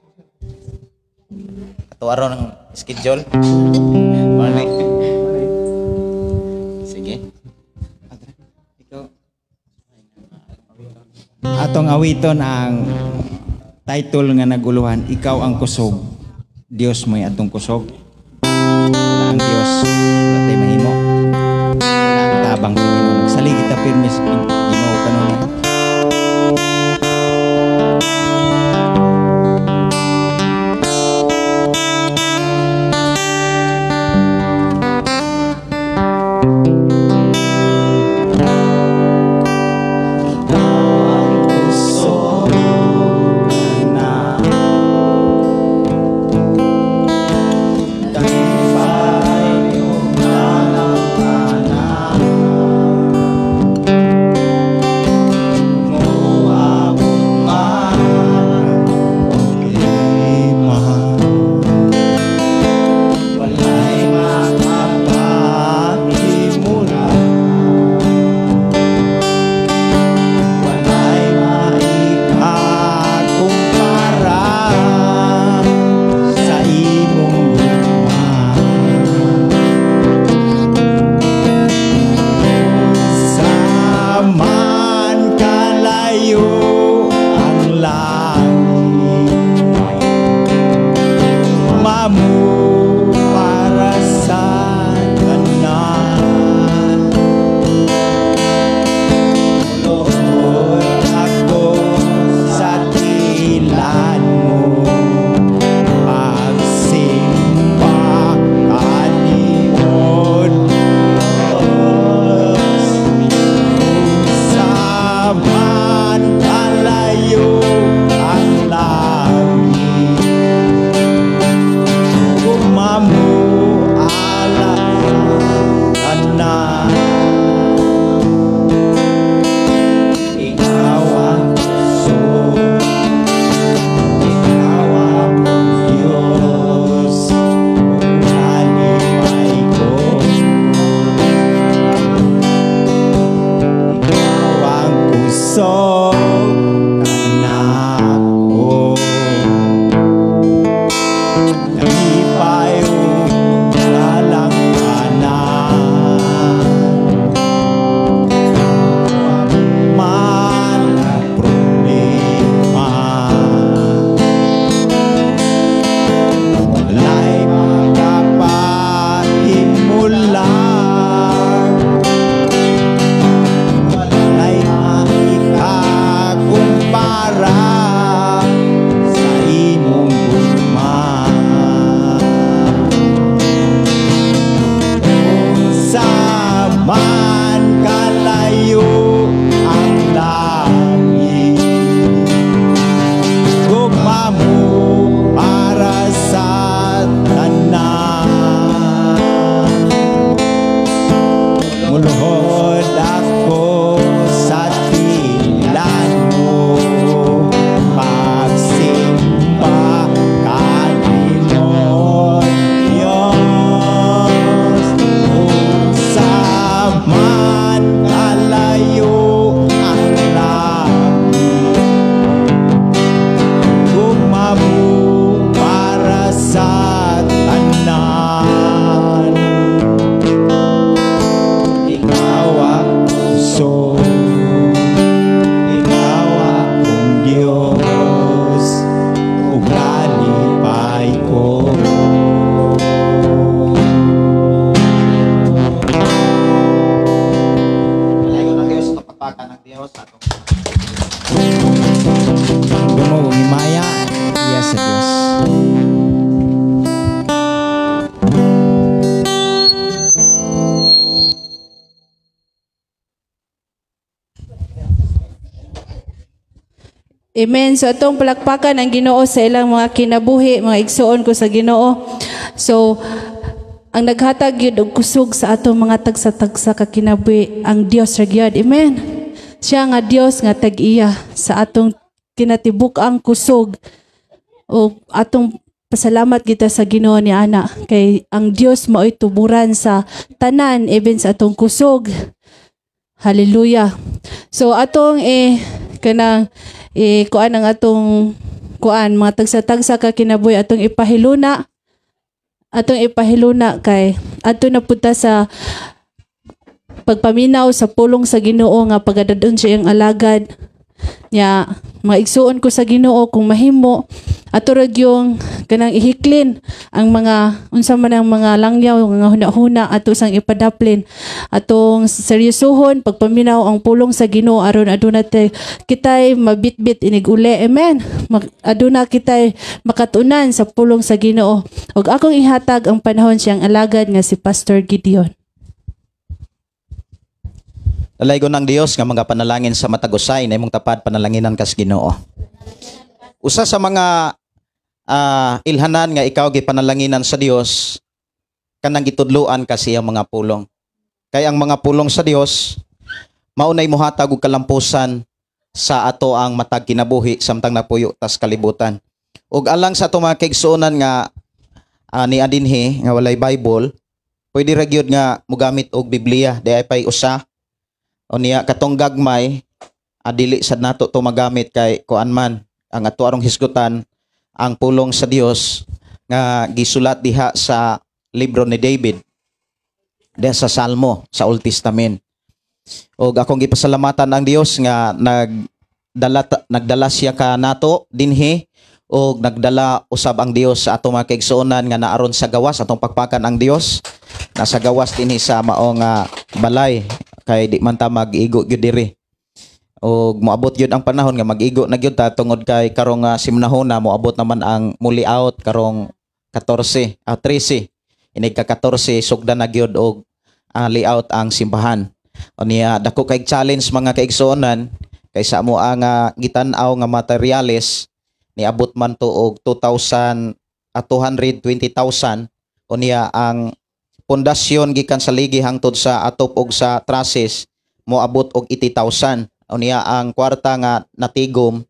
Ato aron ang schedule. Morning. Sige. Ikaw. Atong awiton ang title nga naguluhan, Ikaw ang Kusog. Dios mo'y atong kusog. Wala ang Dios, wala tayo mahimo. Wala ang tabang sa Ginoo. Nagsalig kita pirmi sa Ginoo kanunay. Amen. So atong palakpakan ang Ginoo sa ilang mga kinabuhi, mga igsuon ko sa Ginoo. So ang naghatag gyud og kusog sa atong mga tagsa-tagsa ka kinabuhi ang Dios ra gyud. Amen. Siya nga Dios nga tag-iya sa atong kinatibuk-ang kusog o atong pasalamat kita sa Ginoo ni ana kay ang Dios maoy tuburan sa tanan, even sa atong kusog. Hallelujah. So atong kanang kuan ang atong kuan, mga tagsa-tagsa ka kinabuhi, atong ipahiluna kay adto na punta sa pagpaminaw sa pulong sa Ginoo nga pagadadon siya iyang alagad nya. Mga igsuon ko sa Ginoo, kung mahimo ato ra yung kanang ihiklin ang mga unsa man ang mga langyaw nga huna-huna, ato sang ipadaplin, atong seryosohon pagpaminaw ang pulong sa Ginoo aron aduna kitay mabitbit inig uli. Amen. Aduna kitay makatunan sa pulong sa Ginoo. Ug akong ihatag ang panahon siyang alagad nga si Pastor Gideon. Dalaygon ng Dios nga mga panalangin sa matag usay na imong tapad, panalanginan kas Ginoo. Usa sa mga ilhanan nga ikaw gipanalanginan sa Dios kanang gitudloan ka sa iyang mga pulong. Kay ang mga pulong sa Dios maunay mohatag og kalampusan sa ato ang matag kinabuhi samtang napuyo tas kalibutan. Ug alang sa ato mga kaigsuonan nga ni adinhi nga walay Bible, pwede ra gyud nga mogamit og Biblia, di ay pay usa. O niya katong gagmay, dili sad nato to magamit kay kuan man ang ato arong hisgutan ang pulong sa Dios nga gisulat diha sa libro ni David, diha sa Salmo sa Old Testament. Og akong gipasalamatan ang Dios nga nagdala siya ka nato dinhi og nagdala usab ang Dios sa atong mga kaigsuonan nga naaron sa gawas. Atong pakpakan ang Dios nasa gawas dinhi sa maong balay kay di man ta mag-igo gyud diri og moabot gyud ang panahon nga mag-igo na gyud ta tungod kay karong simnahona moabot naman ang muli out karong 14, 13, inig ka 14 sugdan na gyud og layout ang simbahan. O niya dako kay challenge, mga kaigsuonan, kay sa amo ang gitan-aw nga materials niabot man to og 2,000 at 220,000. O niya ang pundasyon gikan sa ligi hangtod sa atop og sa trusses moabot og 80,000. O niya ang kwarta nga natigom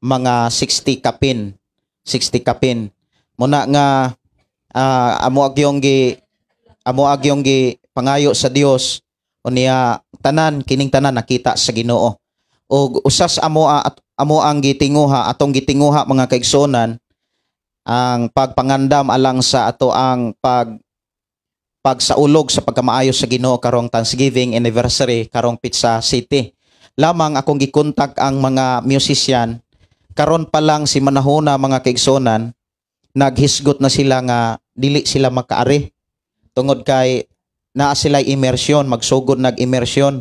mga 60 kapin, 60 kapin. Muna nga amo agyong gi pangayo sa Dios. O niya tanan kining tanan nakita sa Ginoo. Og usas amo ang gitinguha, atong gitinguha, mga kaigsuonan, ang pagpangandam alang sa ato ang pagsaulog sa pagkamaayo sa Ginoo karong Thanksgiving anniversary karong Pizza City. Lamang akong gikontak ang mga musician karon pa lang si manahona, mga kaigsuonan, naghisgot na sila nga dili sila makaari tungod kay naa sila immersion, magsugod nag immersion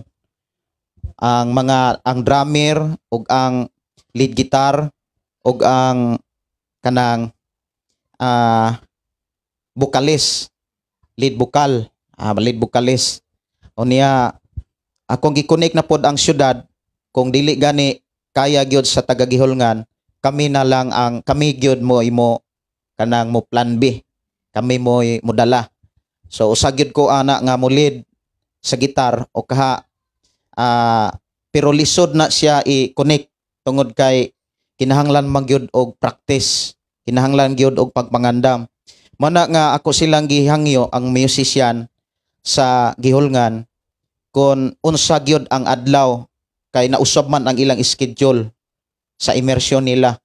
ang mga ang drummer ug ang lead guitar ug ang kanang vocalist, lead vocalist. O niya akong gi-connect na pod ang syudad kung dili gani kaya gyud sa taga Gihulngan, kami na lang ang kami gyud mo imo kanang mo plan B, kami mo modala. So usa gyud ko ana nga mo lead sa gitar o kaha, pero lisod na siya i-connect tungod kay kinahanglan man gyud og practice, kinahanglan gyud og pagpangandam. Mana nga ako silang gihangyo ang musician sa Gihulngan kung unsa gyud ang adlaw kay nausab man ang ilang schedule sa immersion nila.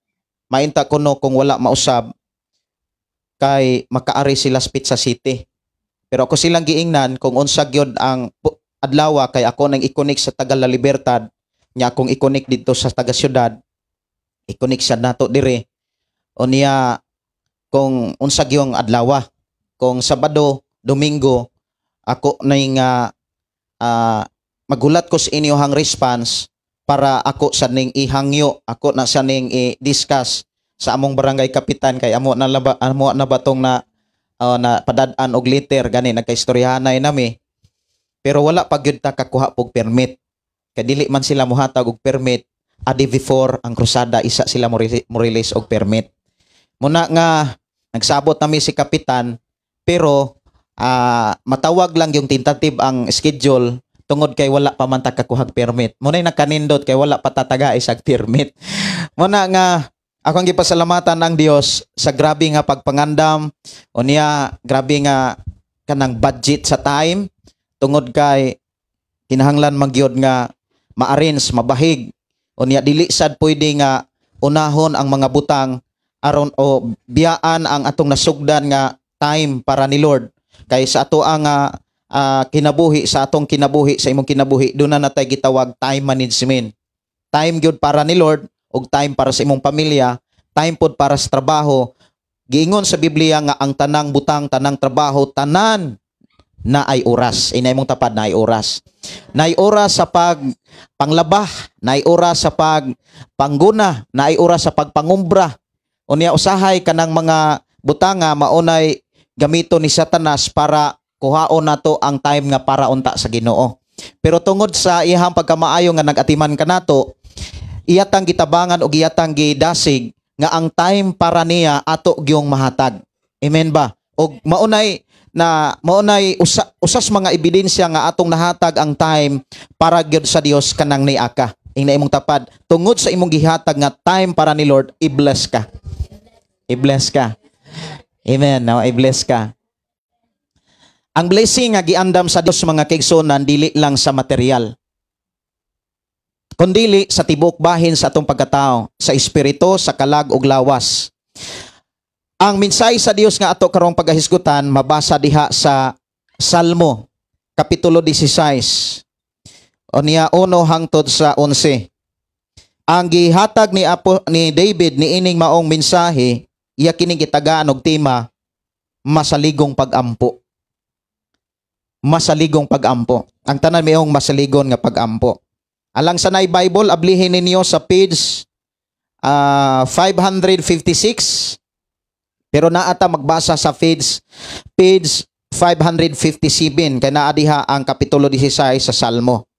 Mainta kuno kung wala mausab kay makaari sila sa Pizza City. Pero ako silang giingnan kung unsa gyud ang adlaw kay ako nang i-connect sa taga La Libertad nya akong i-connect dito sa taga syudad, i-connect sa nato dire. O niya kung unsa gyud adlaw, kung Sabado, Domingo, ako na nga magulat ko sa inyohang response para ako sa ning ihangyo, ako na sa ning i-discuss sa among barangay kapitan kay amo na laba, amo na batong na na padad-an og letter gani, nagkaistoryahanay nami, pero wala pa gyud ta kakuha og permit kay dili man sila mohatag og permit. A day before ang krusada, isa sila mo release og permit. Muna nga nagsabot nami si kapitan, pero matawag lang yung tentative ang schedule tungod kay wala pa man ta kakuhag permit. Muna'y nakanindot kay wala pa tataga isag permit. Muna nga akong gipasalamatan ang Dios sa grabe nga pagpangandam, unya grabe nga kanang budget sa time tungod kay kinahanglan magyod nga ma-arrange, mabahig. Unya dili sad pwede nga unahon ang mga butang aron o biyaan ang atong nasugdan nga time para ni Lord. Kay sa ato ang kinabuhi, sa atong kinabuhi, sa imong kinabuhi, doon na natay gitawag time management. Time gyud para ni Lord og time para sa imong pamilya, time pod para sa trabaho. Giingon sa Biblia nga ang tanang butang, tanang trabaho, tanan na ay oras. Inay mong tapad na ay oras. Na ay oras sa pagpanglaba, na ay oras sa pagpangguna, na ay oras sa pagpangumbra. Unya usahay kanang mga butanga maunay gamito ni Satanas para kuhaon nato ang time nga para unta sa Ginoo. Pero tungod sa iyang pagkamaayo nga nag-atiman kanato, iyatang gitabangan og iyatang gidasig nga ang time para niya ato gyung mahatag. Amen ba? Og maunay na maunay usas mga ebidensya nga atong nahatag ang time para gyud sa Dios kanang niaka. Ingna imong tapad, tungod sa imong gihatag nga time para ni Lord, i-bless ka. I-bless ka. Amen. Now, i-bless ka. Ang blessing nga giandam sa Dios mga kaigsunan dili lang sa material, kundili sa tibuok bahin sa atong pagkatao, sa espiritu, sa kalag ug lawas. Ang mensahe sa Dios nga ato karong pagahisgutan mabasa diha sa Salmo kapitulo 16. Unya 1 hangtod sa 11. Ang gihatag ni Apo ni David niining maong mensahe, iya kining gitagaan og tema masaligong pagampo. Masaligong pagampo. Ang tanan mayong masaligon nga pagampo. Alang sa Nay Bible, ablihin ninyo sa page 556. Pero naata magbasa sa page 557 kay naa diha ang kapitulo 16 sa Salmo.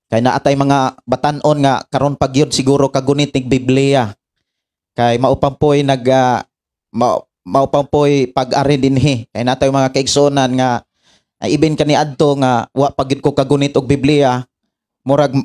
Kay naatay mga batan-on nga karon pagyud siguro kagunit nig Biblia. Kay maupampoy nag maupampoy pag-ari dinhi. Kay naatay mga kaigsuonan nga ibin kani adto nga wa pagyud ko kagunit og Biblia, murag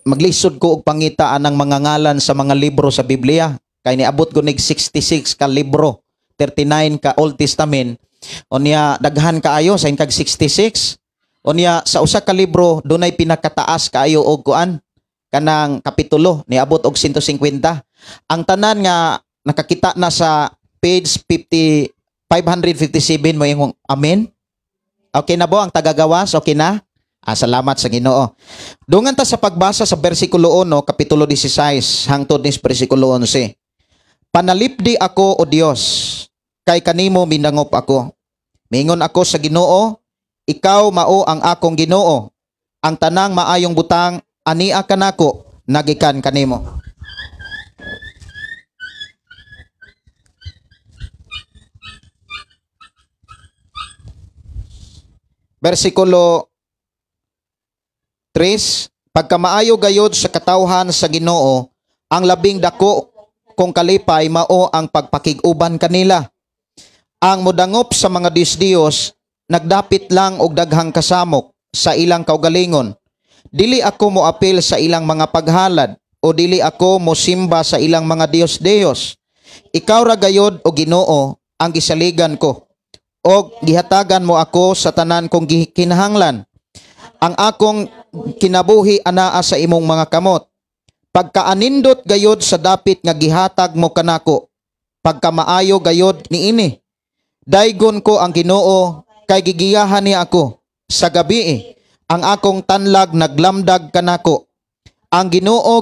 maglisod ko og pangita anang mga ngalan sa mga libro sa Biblia. Kay niabot ko nig 66 ka libro, 39 ka Old Testament. Unya daghan kaayo sa kag 66. Unya sa usa ka libro dunay pinakataas kaayo og kuan kanang kapitulo, niabot og 150. Ang tanan nga nakakita na sa page 557 mo yung amen. Okay na bo ang tagagawas? Okay na? Salamat sa Ginoo. Dungan ta sa pagbasa sa bersikulo 1, kapitulo 16 hangtod ni bersikulo 11. Panalipdi ako, o Dios, kay kanimo minangop ako. Mingon ako sa Ginoo, ikaw mao ang akong Ginoo. Ang tanang maayong butang ania kanako, nagikan kanimo. Bersikulo 3, pagkamaayo gayod sa katawhan sa Ginoo, ang labing dako kong kalipay mao ang pagpakig-uban kanila. Ang modangop sa mga Diyos-Diyos, nagdapit lang og daghang kasamok sa ilang kaugalingon. Dili ako moapil sa ilang mga paghalad o dili ako mosimba sa ilang mga Diyos-Diyos. Ikaw ra gayod o Ginoo ang gisaligan ko, og gihatagan mo ako sa tanan kong kinahanglan. Ang akong kinabuhi anaa sa imong mga kamot. Pagkaanindot gayod sa dapit nga gihatag mo kanako, pagkamaayo gayod niini. Daygon ko ang Ginoo kay gigiyahan niya ako. Sa gabi ang akong tanlag naglamdag kanako. Ang Ginoo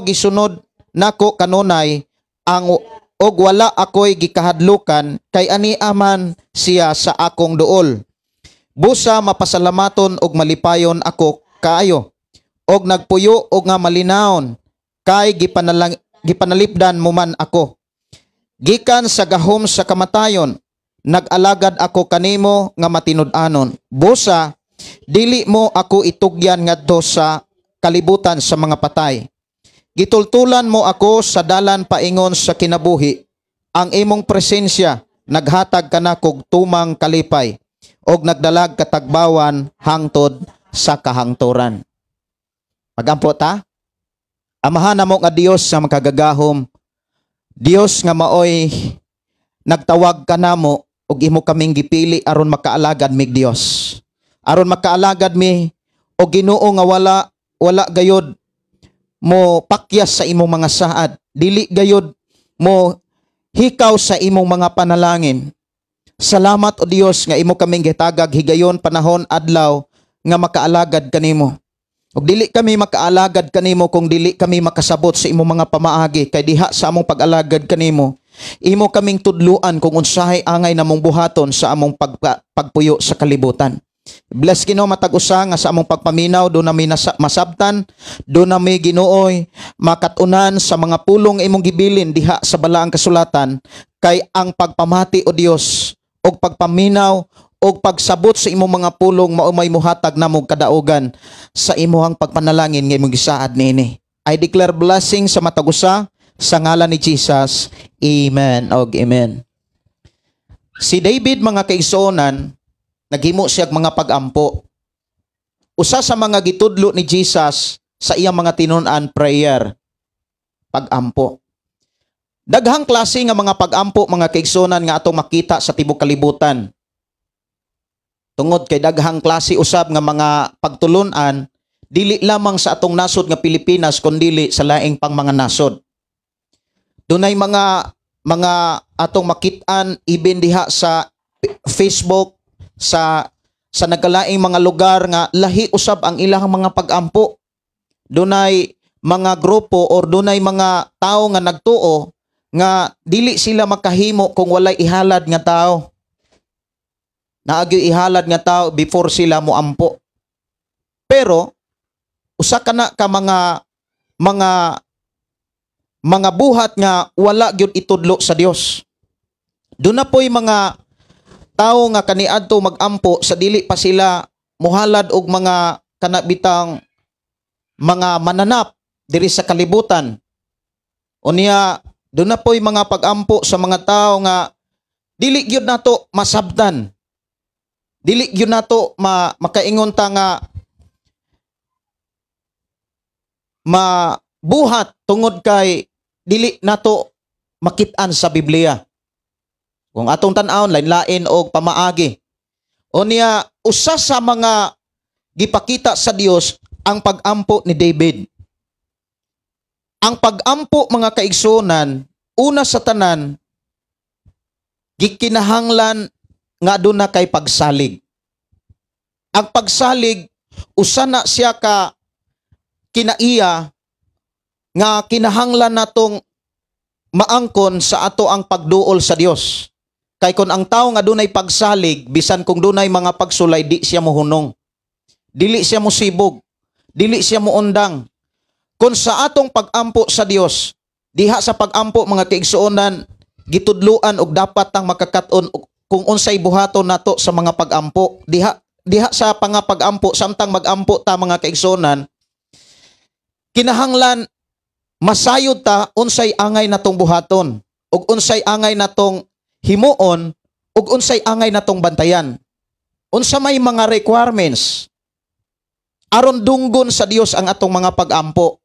gisunod nako kanunay ang og wala ako'y gikahadlukan kay ani aman siya sa akong duol. Busa mapasalamaton og malipayon ako kaayo, og nagpuyo og nga malinawon kay gipanalipdan mo man ako. Gikan sa gahom sa kamatayon, nag-alagad ako kanimo nga matinud-anon. Busa dili mo ako itugyan ngadto sa kalibutan sa mga patay. Gitultulan mo ako sa dalan paingon sa kinabuhi. Ang imong presensya naghatag kanakog tumang kalipay og nagdalag katagbawan hangtod sa kahangturan. Magampo ta. Amahan namo nga Dios sa makagagahom, Dios nga maoy nagtawag kanamo ug imo kaming gipili aron makaalagad mig Dios. Aron makaalagad mi og Ginoo nga wala wala gayod mo pakyas sa imong mga saad, dili gayod mo hikaw sa imong mga panalangin. Salamat, o Dios, nga imo kaming gitagag higayon, panahon, adlaw nga makaalagad kanimo. Ug dili kami makaalagad kanimo kung dili kami makasabot sa imong mga pamaagi, kay diha sa among pag-alagad kanimo, imo kaming tudluan kung unsahay angay namong buhaton sa among pagpuyo sa kalibutan. Bless, Ginoo, matag usa nga sa among pagpaminaw do nami masabtan, do nami, Ginooy, makatunan sa mga pulong imong gibilin diha sa balaang kasulatan, kay ang pagpamati, o Dios, og pagpaminaw og pagsabot sa imong mga pulong mao may muhatag namo kadaugan sa imuhang pagpanalangin nga imong gisaad niini. I declare blessing sa matag usa sa ngalan ni Jesus. Amen og amen. Si David, mga kaigsuonan, naghimo siya og mga pagampo. Usa sa mga gitudlo ni Jesus sa iyang mga tinun-an, prayer, pagampo. Daghang klase nga mga pagampo, mga kaigsuonan, nga atong makita sa tibok kalibutan. Tungod kay daghang klase usab nga mga pagtulunan, dili lamang sa atong nasod nga Pilipinas kundili sa laing pang mga nasod. Dunay mga atong makit-an even diha sa Facebook sa nagkalaing mga lugar nga lahi usab ang ilang mga pagampo. Dunay mga grupo or dunay mga tao nga nagtuo nga dili sila makahimo kung walay ihalad nga tao. Naa gyoy ihalad nga tao before sila moampo. Pero usa ka na ka mga buhat nga wala gyud itudlo sa Dios. Doon na po'y mga tao nga kaniadto magampo sa dili pa sila muhalad og mga kanabitang mga mananap diri sa kalibutan. Unya doon na po'y mga pagampo sa mga tao nga dili gyud nato masabtan. Dili gyud nato makaingon ta nga mabuhat tungod kay dili nato makit-an sa Biblia. Kung atong tan-awon, lain-lain og pamaagi. Unya usa sa mga gipakita sa Dios ang pagampo ni David. Ang pagampo, mga kaigsuonan, una sa tanan gikinahanglan nga aduna kay pagsalig. Ang pagsalig, usa na siya ka kinaiya nga kinahanglan natong maangkon sa ato ang pagduol sa Dios. Kay kon ang tao nga dunay pagsalig, bisan kung dunay mga pagsulay, di siya mohunong. Dili siya mosibog. Dili siya moundang. Kung sa atong pagampo sa Dios, diha sa pagampo, mga kaigsuonan, gitudluan og dapat tang makakaton kung unsay buhaton nato sa mga pagampo. Diha diha sa pangapagampo, samtang magampo ta, mga kaigsuonan, kinahanglan masayod ta unsay angay natong buhaton ug unsay angay natong himuon ug unsay angay natong bantayan. Unsa may mga requirements aron dunggon sa Dios ang atong mga pagampo.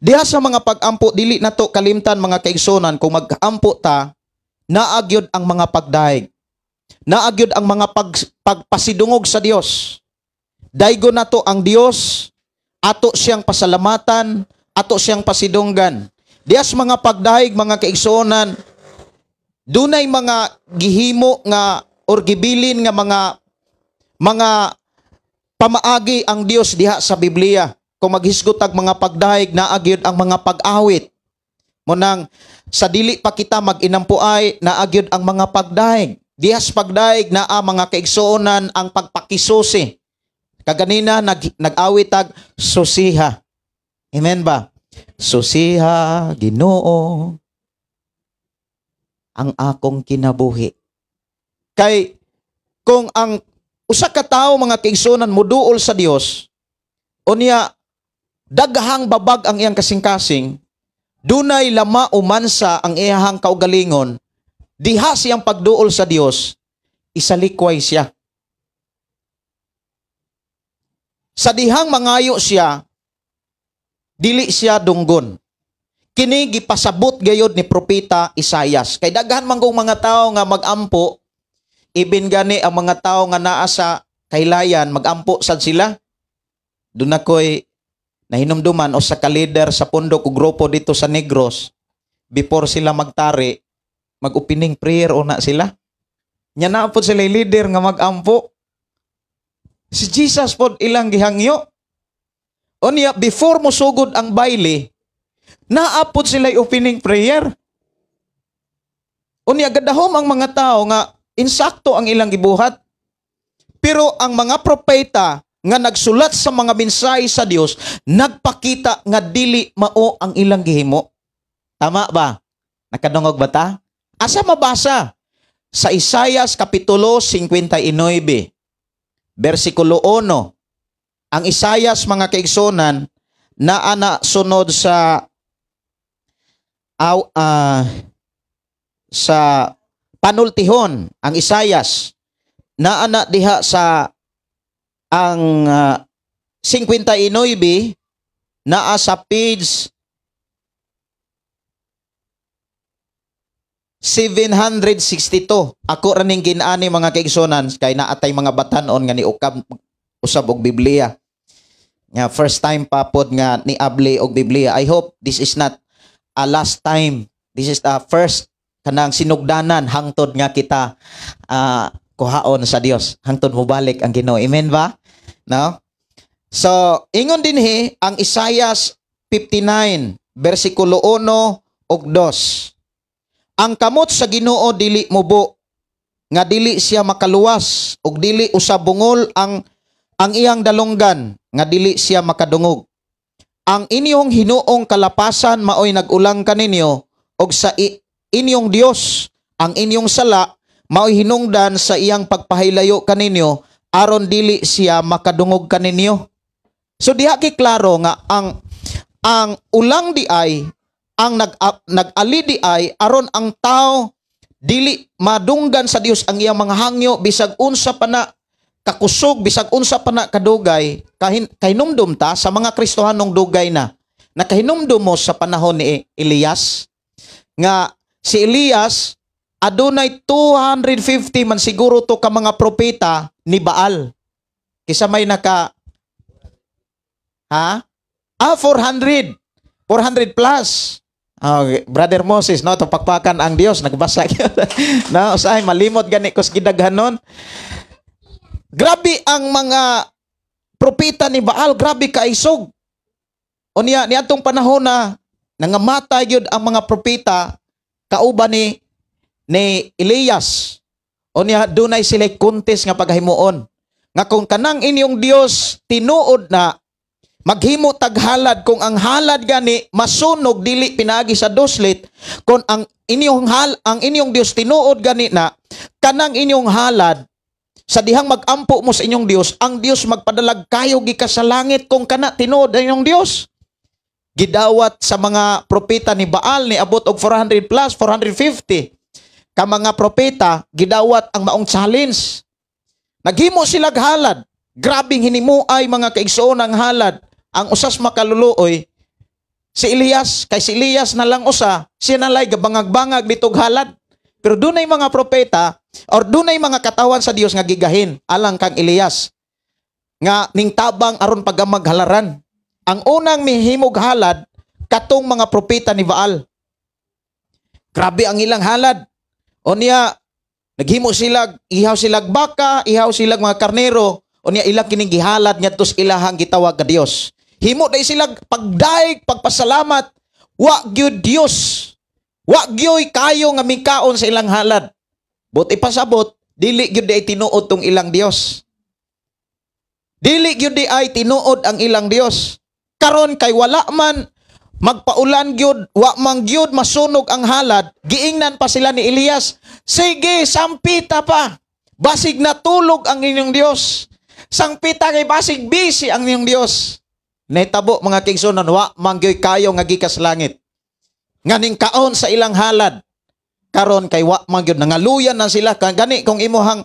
Diha sa mga pagampo, dili nato kalimtan, mga kaigsuonan, kung magampo ta, naa gyud ang mga pagdayeg. Naa gyud ang mga pagpasidungog sa Dios. Daygon nato ang Dios, ato siyang pasalamatan, ato siyang pasidunggan. Diha sa mga pagdayeg, mga kaigsuonan, dunay mga gihimo nga or gibilin nga mga pamaagi ang Dios diha sa Biblia. Kung maghisgot ag mga pagdayeg, naa gyud ang mga pag-awit. Munang sa dili pa kita mag-inampuay, naa gyud ang mga pagdayeg. Diha sa pagdayeg naa, mga kaigsuonan, ang pagpakisusi. Kaganina nag-awit tag susiha. Amen ba? Susiha, Ginoo, ang akong kinabuhi. Kay kung ang usa ka tawo, mga kaigsuonan, muduol sa Dios, unya Daghang babag ang iyang kasing-kasing, dunay lama o mansa ang iyahang kaugalingon, diha siyang pagduol sa Dios, isalikway siya. Sa dihang mangayo siya, dili siya dunggon. Kini gipasabot gayod ni Propeta Isayas. Kay daghan man kong mga tawo nga magampo, ibin gani ang mga tawo nga naa sa kaylayan, magampo sad sila. Doon ako'y nahinumduman o sa ka-leader sa pundok o grupo dito sa Negros, before sila magtari, mag-opening prayer o na sila. Nya na po sila leader nga magampo. Si Jesus pod ilang gihangyo. Unya, before mosugod ang baile, naapod sila opening prayer. Unya, gadahom ang mga tao nga insakto ang ilang gibuhat. Pero ang mga propeta nga nagsulat sa mga mensahe sa Dios, nagpakita nga dili mao ang ilang gihimo. Tama ba? Nakadungog ba ta? Asa mabasa? Sa Isayas Kapitulo 59, versikulo 1. Ang Isayas, mga kaigsunan, naa na sunod sa sa panultihon. Ang Isayas naa na diha sa ang 59, naa sa page 762. Ako ra ning ginani, mga kaigsunan, kay naatay mga batanon nga niukab usab og Biblia. Nga first time pa pod nga niabli og Biblia. I hope this is not a last time. This is the first kanang sinugdanan hangtod nga kita kuhaon sa Dios. Hangtod mobalik ang Ginoo. Amen ba? No? So, ingon dinhi ang Isaiah 59 bersikulo 1 ug 2. Ang kamot sa Ginoo dili mubo, nga dili siya makaluwas, ug dili usab bungol ang iyang dalunggan, nga dili siya makadungog. Ang inyong hinuong kalapasan maoy nagulang kaninyo, ug sa inyong Dios ang inyong sala maoy hinungdan sa iyang pagpahilayo kaninyo, aron dili siya makadungog kaninyo. So diha ki klaro nga ang ulang di ay ang nag-ali di ay aron ang tao dili madunggan sa Dios ang iyang mga hangyo bisag unsa pa na kakusog, bisag unsa pa na kadugay. Kahinumdum ta sa mga Kristohanong dugay na nakahinumdum mo sa panahon ni Elias, nga si Elias adunay 250 man siguro to ka mga propeta ni Baal. Kisa may naka ha? 400. 400 plus. Okay. Brother Moses, no, tupakpakan ang Dios, nagbasa. No, usahay malimot gani kus gidaghanon. Grabe ang mga propeta ni Baal, grabe kaisog. Unya niadtong panahon na nangamatay gyud ang mga propeta kauban ni Elias. Unya dunay sila contest nga paghimuon. Nga kung kanang inyong Dios tinuod na maghimo taghalad, kung ang halad gani masunog dili pinaagi sa doslit, kung ang inyong Dios tinuod gani na kanang inyong halad sa dihang magampo mo sa inyong Dios, ang Dios magpadalag kayo gikan sa langit kung kana tinuod ang inyong Dios. Gidawat sa mga propeta ni Baal ni abot og 400 plus 450 ka mga propeta, gidawat ang maong challenge. Naghimo sila halad. Grabing hinimuay, mga kaigsoon, ang halad. Ang usas makaluluoy si Elias, kay si Elias na lang usa, siya na lay gabangag-bangag ditog halad. Pero dunay mga propeta or dunay mga katawan sa Dios nga gigahin alang kang Elias nga ning tabang aron pagamaghalaran. Ang unang mihimog halad katong mga propeta ni Baal. Grabe ang ilang halad. O niya naghimo sila, ihaw silag baka, ihaw silag mga karnero. O niya ilang kining gihalad ngadto sa ilahang gitawag ka Dios. Himo day sila pagdaig, pagpasalamat. Wa gyud Dios. Wa gyud kayo nga mikaon sa ilang halad. But ipasabot, dili gyud di ay tinuod tong ilang Dios. Dili gyud di ay tinuod ang ilang Dios. Karon kay wala man magpaulan gyud, wa man gyud masunog ang halad, giingnan pa sila ni Elias, sige, sampita pa. Basig natulog ang inyong Dios. Sangpita kay basig busy ang inyong Dios. Nahitabo, mga kaigsuonan, wa man gyoy kayo nga gikas langit nga ning kaon sa ilang halad. Karon kay wa man gyud, nangaluyan na sila. Gani kung imuhang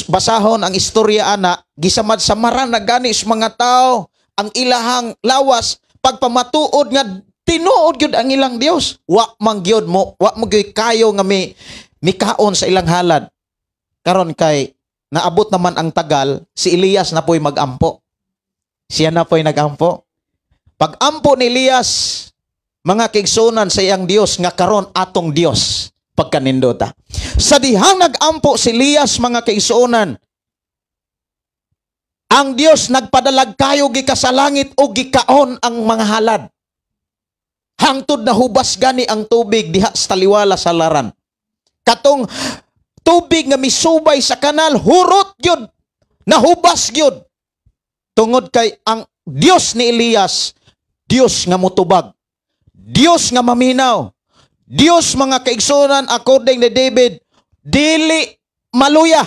basahon ang istorya ana, gisamad samaran na gani sa mga tao ang ilahang lawas, pagpamatuod nga tinuod gyud ang ilang Dios. Wa man gyud mo, wa mo gyud kayo nga mi mikaon sa ilang halad. Karon kay naabot naman ang tagal, si Elias na po'y magampo. Siya na po'y nagampo. Pag-ampo ni Elias, mga kaigsuonan, sa iyang Dios nga karon atong Dios pagkanindota. Sa dihang nagampo si Elias, mga kaigsuonan, ang Dios nagpadalag kayo gikas sa langit o gikaon ang mga halad. Hangtod na hubas gani ang tubig diha sa taliwala sa halaran. Katong tubig nga misubay sa kanal, hurot gyud, nahubas gyud. Tungod kay ang Dios ni Elias, Dios nga mutubag. Dios nga maminaw. Dios, mga kaigsuonan, according ni David, dili maluya,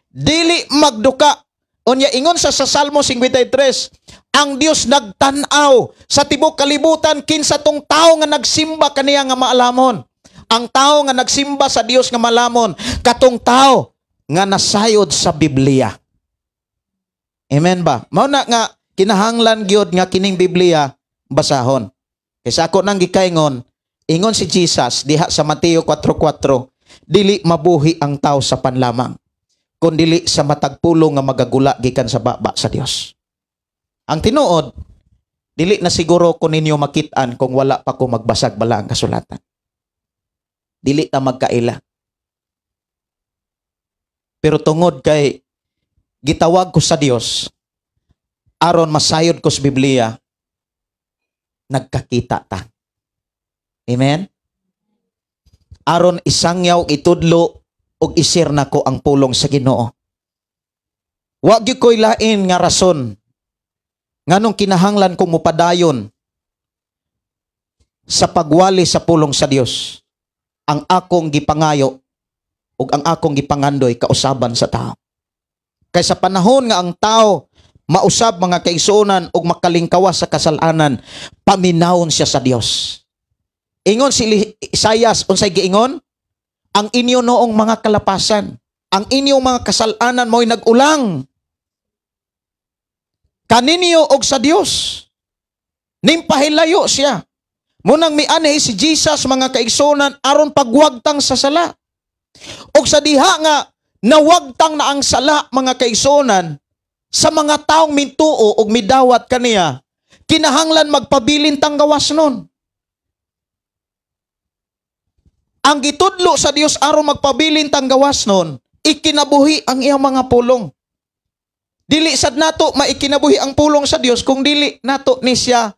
dili magduka. Unya ingon sa Salmo 53, ang Dios nagtan-aw sa tibok kalibutan kinsa tong tawo nga nagsimba kaniya nga maalamon. Ang tao nga nagsimba sa Dios nga maalamon, katong tao nga nasayod sa Biblia. Amen ba? Mao na nga kinahanglan gyud nga kining Biblia basahon. Kaysa ako nang gikaingon, ingon si Jesus diha sa Mateo 4:4, dili mabuhi ang tao sa panlamang, kun dili sa matag pulong nga magagula gikan sa baba sa Dios. Ang tinuod, dili na siguro ko ninyo makit-an kung wala pa ko magbasag balaang kasulatan. Dili ta magkaila. Pero tungod kay gitawag ko sa Dios aron masayod ko sa Biblia, nagkakita ta. Amen? Aron isangyaw, itudlo ug i-share nako ang pulong sa Ginoo. Wa gyud ko'y lain nga rason nganong kinahanglan kong mopadayon sa pagwali sa pulong sa Dios. Ang akong gipangayo ug ang akong gipangandoy, kausaban sa tao. Kay sa panahon nga ang tao mausab, mga kaigsuonan, ug makalingkawas sa kasalanan, paminawon siya sa Dios. Ingon si Isayas, unsay giingon? Ang inyo noong mga kalapasan, ang inyong mga kasalanan mo'y nag-ulang kaninyo og sa Dios. Nimpahilayo siya. Munang mianhi si Jesus, mga kaigsuonan, aron pagwagtang sa sala. Og sa diha nga nawagtang na ang sala, mga kaigsuonan, sa mga taong mintuo og midawat kaniya, kinahanglan magpabilin tang gawas nun. Ang gitudlo sa Dios aron magpabilin tang gawas nun, ikinabuhi ang iyang mga pulong. Dili sad nato maikinabuhi ang pulong sa Dios kung dili nato ni siya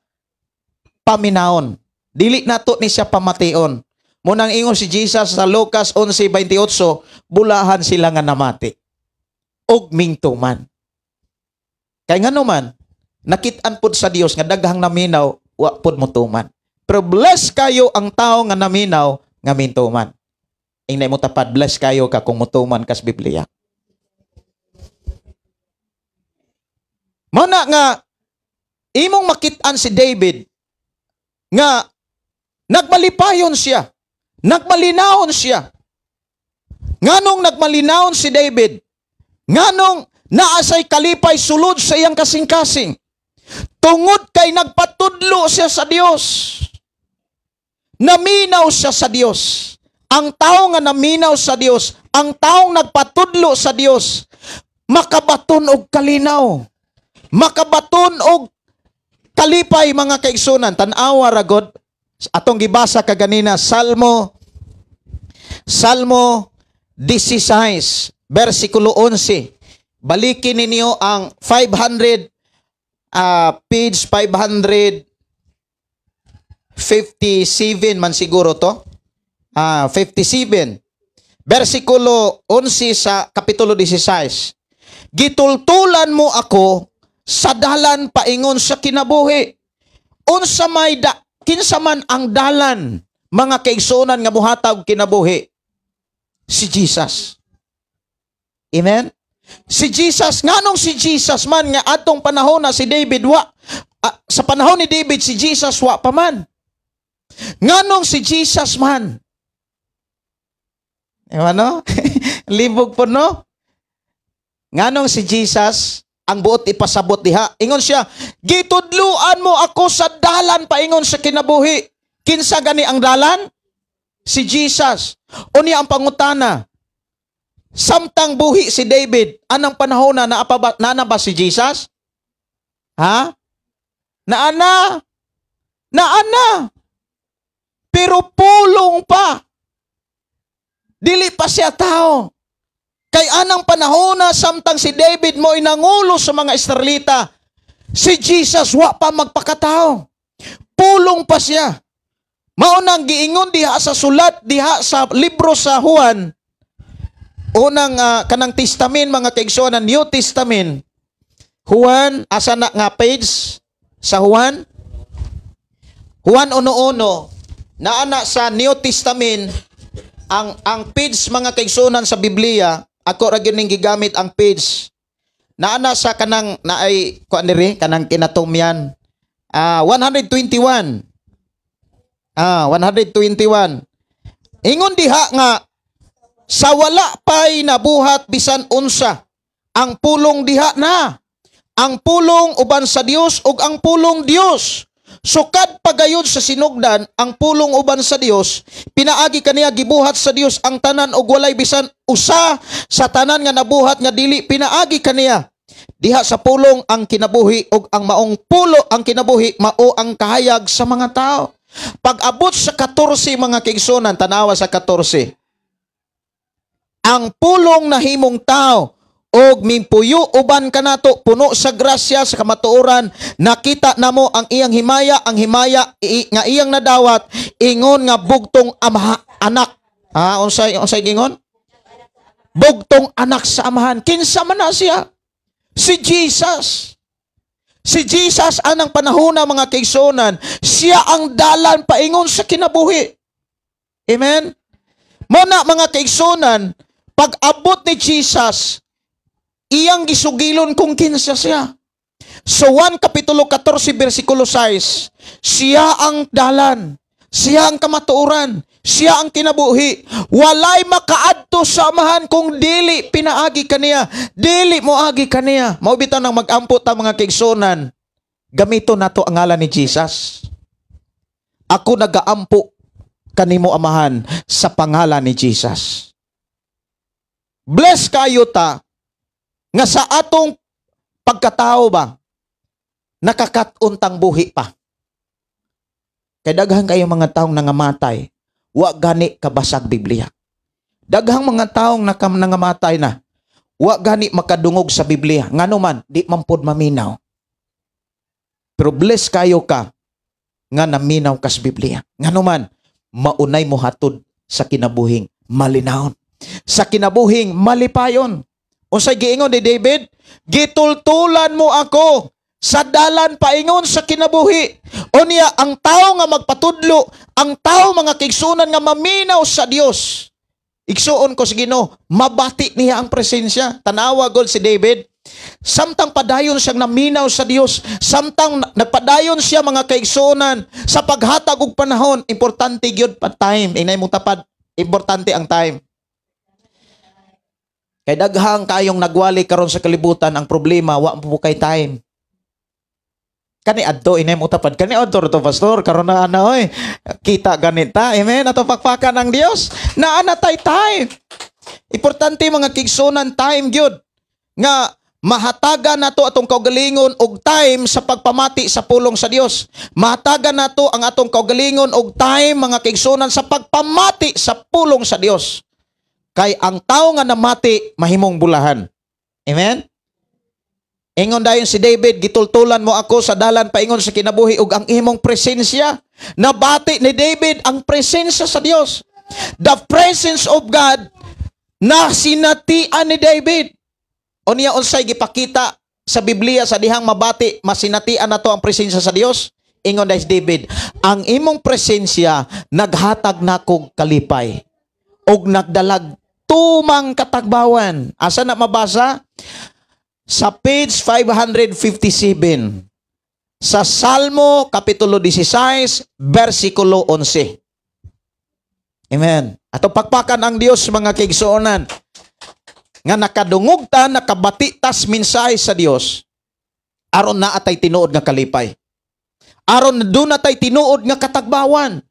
paminawon. Dili nato ni siya pamation. Munang ingon si Jesus sa Lucas 11:28, bulahan sila nga namati og mingtuman. Kay ngano man, nakit-an pod sa Dios nga daghang naminaw, wa pod motuman. Pero bless kayo ang tao nga naminaw nga mintuman. Ingna mo tapad, bless kayo ka kung mutuman kas Biblia. Mana nga imong makit-an si David nga nagmalipayon siya, nagmalinaon siya. Nganong nagmalinaon si David? Nganong naasay kalipay sulod sa iyang kasing-kasing? Tungod kay nagpatudlo siya sa Dios. Naminaw siya sa Dios. Ang tao nga naminaw sa Dios, ang taong nagpatudlo sa Dios, makabaton og kalinaw, makabaton og kalipay, mga kaigsunan. Tan-awa ra god atong gibasa kaganina, Salmo 16 versikulo 11. Balikin ninyo ang 500, page 557 man siguro to. 57. Versikulo 11 sa kapitulo 16. Gitultulan mo ako sa dalan paingon sa kinabuhi. Unsa may da, kinsa man ang dalan, mga kaigsuonan, nga muhatag kinabuhi? Si Jesus. Amen? Si Jesus, nganong si Jesus man nga atong panahon na si David wa Sa panahon ni David, si Jesus wa pa man. Nganong si Jesus man? Ano? Libog po, no? Nganong si Jesus ang buot ipasabot diha? Ingon siya, "Gitudluan mo ako sa dalan paingon sa kinabuhi." Kinsa gani ang dalan? Si Jesus. Unya ang pangutana, samtang buhi si David, anang panahon na naa pa ba, naa na ba si Jesus? Ha? Naana? Naana. Pero pulong pa. Dili pa siya tao. Kay anang panahon na samtang si David mo nangulo sa mga Israelita, si Jesus wa pa magpakatao. Pulong pa siya. Mao nang giingon diha sa sulat diha sa libro sa Juan, unang kanang testament, mga kaigsuonan, New Testament. Juan, asa na nga page sa Juan? Juan 1:1, naa na sa New Testament ang page, mga kaigsuonan, sa Biblia. Ako ra gyud ning gigamit ang page. Naa na sa kanang naay kuan diri, kanang kinatumyan. 121. 121. Ingon diha nga sa wala pa'y nabuhat bisan unsa, ang Pulong diha na. Ang Pulong uban sa Dios ug ang Pulong Dios. Sukad pagayod sa sinugdan, ang Pulong uban sa Dios, pinaagi kaniya gibuhat sa Dios ang tanan ug walay bisan usa sa tanan nga nabuhat nga dili pinaagi kaniya. Diha sa Pulong ang kinabuhi ug ang maong pulo ang kinabuhi mao ang kahayag sa mga tao. Pag-abot sa 14, mga kaigsuonan, tanawa sa 14. Ang Pulong nahimong tao og mimpuyo uban kanato, puno sa grasya sa kamatuoran. Nakita namo ang iyang himaya, ang himaya nga iyang nadawat ingon nga bugtong ama anak. Unsay gingon? Bugtong anak sa Amahan. Kinsa man na siya? Si Jesus. Si Jesus anang panahon na, mga kaigsuonan, siya ang dalan paingon sa kinabuhi. Amen? Mao na, mga kaigsuonan, pag abot ni Jesus, iyang gisugilon kung kinsa siya. So 1 Kapitulo 14 versikulo 6, siya ang dalan, siya ang kamatuoran, siya ang kinabuhi. Walay makaadto sa Amahan kung dili pinaagi kaniya, dili moagi kaniya. Mao bitaw nang mag-ampo ta, mga kaigsuonan, gamito nato ang ngalan ni Jesus. "Ako nagaampo kanimo, Amahan, sa pangalan ni Jesus." Bless kayo ta nga sa atong pagkatao ba nakakaton tang buhi pa. Kay daghan kayo mga taong nangamatay, wa gani kabasag Biblia. Daghang mga taong nangamatay na, wa gani makadungog sa Biblia. Ngano man, di man pod maminaw. Pero bless kayo ka nga naminaw kas Biblia. Ngano man, maunay mo hatod sa kinabuhing malinawon, sa kinabuhing malipayon. Unsay giingon ni David? "Gitultulan mo ako sa dalan paingon sa kinabuhi." Unya ang tao nga magpatudlo, ang tao, mga kaigsuonan, nga maminaw sa Dios. Igsuon ko sa Ginoo, mabati niya ang presensya. Tanawa gol si David. Samtang padayon siyang naminaw sa Dios, samtang nagpadayon siya, mga kaigsuonan, sa paghatag og panahon, importante gyud pa time. Inay mo tapad, importante ang time. Kay daghang kayong nagwali karon sa kalibutan, ang problema wa mo kay time. Kani adto, inay mo tapad, kani adto to, pastor, karon na ana oy. Kita ganita, amen. Ato pakpakan ang Dios. Naa na tay time. Importante, mga kaigsuonan, time gyud nga mahatagan nato atong kaugalingon og time sa pagpamati sa pulong sa Dios. Mahatagan nato ang atong kaugalingon og time, mga kaigsuonan, sa pagpamati sa pulong sa Dios. Kay ang tao nga namati mahimong bulahan. Amen? Ingon dayon si David, "Gitultulan mo ako sa dalan paingon sa kinabuhi ug ang imong presensya." Nabati ni David ang presensya sa Dios. The presence of God na sinatian ni David. Unya unsay gipakita sa Biblia sa dihang mabati, masinatian nato ang presensya sa Dios? Ingon dahil si David, "Ang imong presensya naghatag nakog kalipay ug nagdalag tumang katagbawan." Asa na mabasa? Sa page 557. Sa Salmo Kapitulo 16, versikulo 11. Amen. Ato pakpakan ang Dios, mga kaigsuonan, nga nakadungog ta, nakabati tas mensahe sa Dios aron naa tay tinuod nga kalipay. Aron duna tay tinuod nga katagbawan.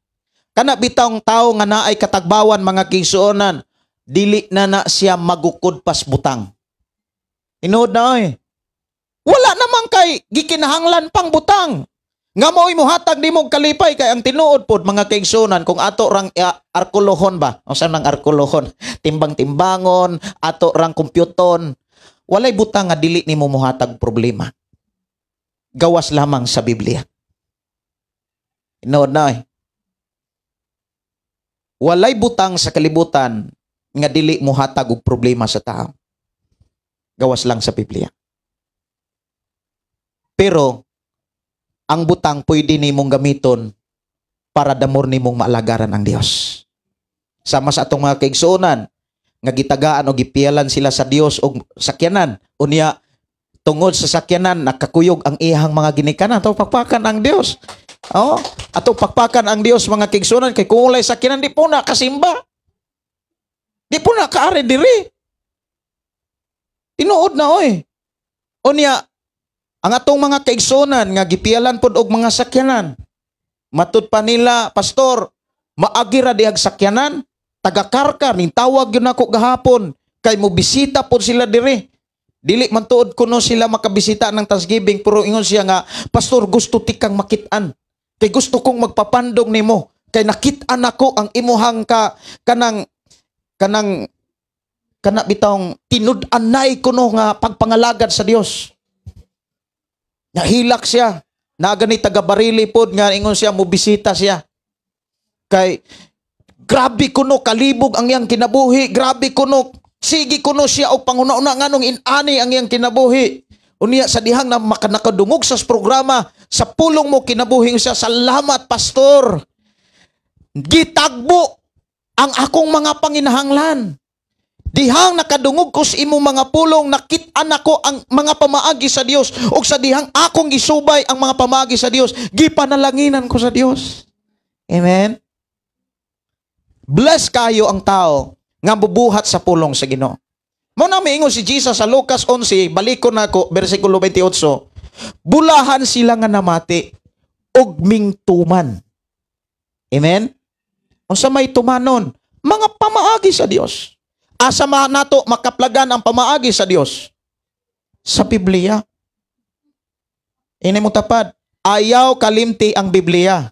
Kana bitawng tao nga naay katagbawan, mga kaigsuonan, dili na na siya magukod pas butang. Tinuod na oy. Wala naman kay gikinahanglan pang butang nga mao'y muhatag nimo og kalipay, kay ang tinuod pod, mga kaigsuonan, kung ato rang arkulohon ba, unsa nang arkulohon, timbang-timbangon, ato rang kompyuton, walay butang nga dili nimo muhatag problema gawas lamang sa Biblia. Tinuod na eh. Walay butang sa kalibutan nga dili muhatag og problema sa tao gawas lang sa Biblia. Pero ang butang pwede nimong gamiton para damor nimong maalagaran ang Dios. Sama sa atong mga kaigsuonan nga gitagaan o gipiyalan sila sa Dios og sakyanan. Unya tungod sa sakyanan nakakuyog ang iyang mga ginikanan. Ato pakpakan ang Dios. Oh, ato pakpakan ang Dios, mga kaigsuonan, kay kung walay sakyanan di po na kasimba. Di po na kaari diri. Tinuod na oy. Unya ang atong mga kaigsuonan nga gipiyalan pod og mga sakyanan. Matud pa nila, "Pastor, maagi ra dihag sakyanan." Taga-Carcar, ning tawag yun ako gahapon. Kay mo bisita pod sila diri. Dili man tuod kuno sila makabisita ng Thanksgiving, pero ingon siya nga, "Pastor, gusto tikang makit-an. Kay gusto kong magpapandong nimo. Kay nakit-an ako ang imuhang ka kanang kanang kana bitawng tinud-anay kuno nga pagpangalagad sa Dios." Nahilak siya. Na gani taga Barili pod nga ingon siya mobisita siya. Kay grabe kuno kalibog ang iyang kinabuhi, grabe kuno sige kuno siya og panguna-una nganong inani ang iyang kinabuhi. Unya sa dihang na makanakadungog sa programa sa pulong mo kinabuhi siya, "Salamat, pastor. Gitagbo ang akong mga panginahanglan. Dihang nakadungog ko sa imong mga pulong, nakit-an ako ang mga pamaagi sa Dios ug sa dihang akong gisubay ang mga pamaagi sa Dios, gipanalanginan ko sa Dios." Amen. Bless kayo ang tao nga bubuhat sa pulong sa Ginoo. Mo na miingon si Jesus sa Lucas 11, balikon nako bersikulo 28. Bulahan sila nga namati og mingtuman. Amen? Unsa may tumanon? Mga pamaagi sa Dios. Asa ma nato makaplagan ang pamaagi sa Dios? Sa Biblia. Ini mo tapad, ayaw kalimti ang Biblia.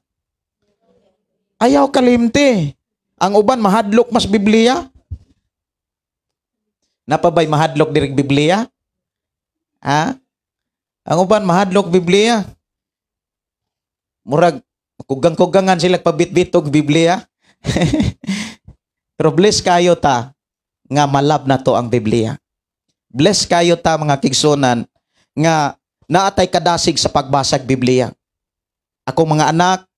Ayaw kalimti. Ang uban mahadlok mas Biblia. Napabay mahadlok dirig Biblia? Ha? Ang uban mahadlok Biblia. Murag kugang-kugangan sila pabitbit og Biblia. Pero bless kayo ta nga malab na to ang Biblia. Bless kayo ta, mga kaigsuonan, nga naatay kadasig sa pagbasag Biblia. Ako mga anak,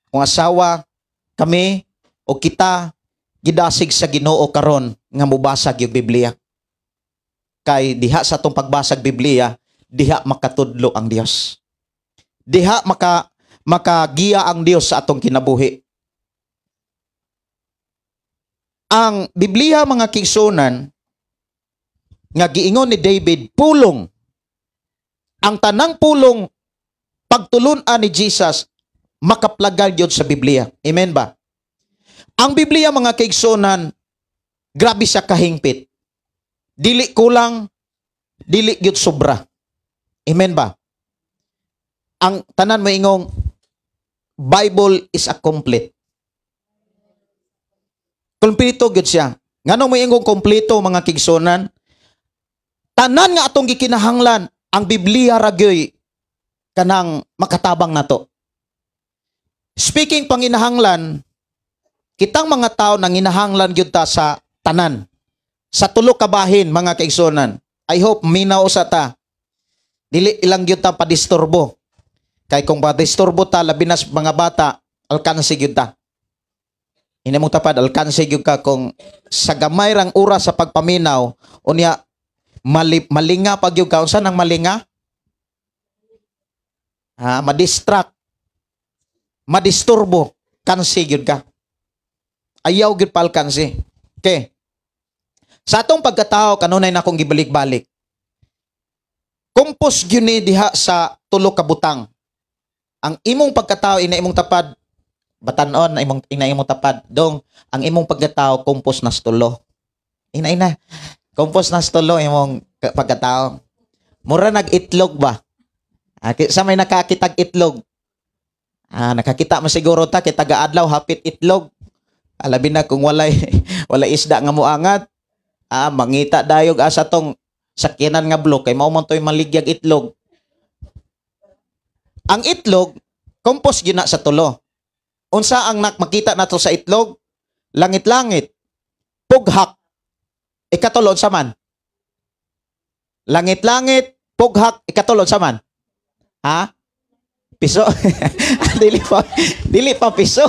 akong asawa, kami o kita gidasig sa Ginoo karon nga mobasag yung Biblia. Kay diha sa atong pagbasag Biblia, diha makatudlo ang Dios. Diha makagiya ang Dios sa atong kinabuhi. Ang Biblia, mga kaigsuonan, nga giingon ni David, pulong. Ang tanang pulong pagtulun-an ni Jesus makaplagal gyud sa Biblia. Amen ba? Ang Biblia, mga kaigsuonan, grabe siya kahingpit. Dili kulang, dili gyud sobra. Amen ba? Ang tanan mo ingong Bible is a complete. Kompleto gyud siya. Nganong mo ingong kompleto, mga kaigsuonan? Tanan nga atong gikinahanglan, ang Biblia ra gyoy kanang makatabang nato. Speaking panginahanglan, kitang mga tao nang inahanglan gyud ta sa tanan. Sa tulo ka bahin, mga kaigsuonan. I hope minaw sa ta. Dili ilang gyud ta padisturbo. Kay kung padisturbo ta, labi na sa mga bata, alkansi gyud ta. Ina mo tapad, alkansi gyud ka kung sa gamay rang oras sa pagpaminaw, unya malinga pag gyud ka. Unsa nang malinga? Ha, ma-distract, madisturbo, kansi gyud ka. Ayaw gyud palkansi. Okay. Sa atong pagkatao kanunay na akong gibalik-balik. Kumpos gyud ni diha sa tulo ka butang. Ang imong pagkatao ina imong tapad, batan-on imong ina imong tapad dong, ang imong pagkatao kumpos nas tulo. Ina ina. Kumpos nas tulo imong pagkatao. Mura nag-itlog ba? Sa may nakakitag itlog. Nakakita mo siguro ta kay taga-adlaw hapit itlog. Labi na kung walay walay isda nga moangat. Mangita dayog asa tong sakyanan nga blok kay mao man toy maligyag itlog. Ang itlog kompos gyud na sa tulo. Unsa ang makita nato sa itlog? Langit-langit, pughak. Ikatulo unsa man? Langit-langit, pughak, ikatulo unsa man? Ha? Piso. Dili pa piso.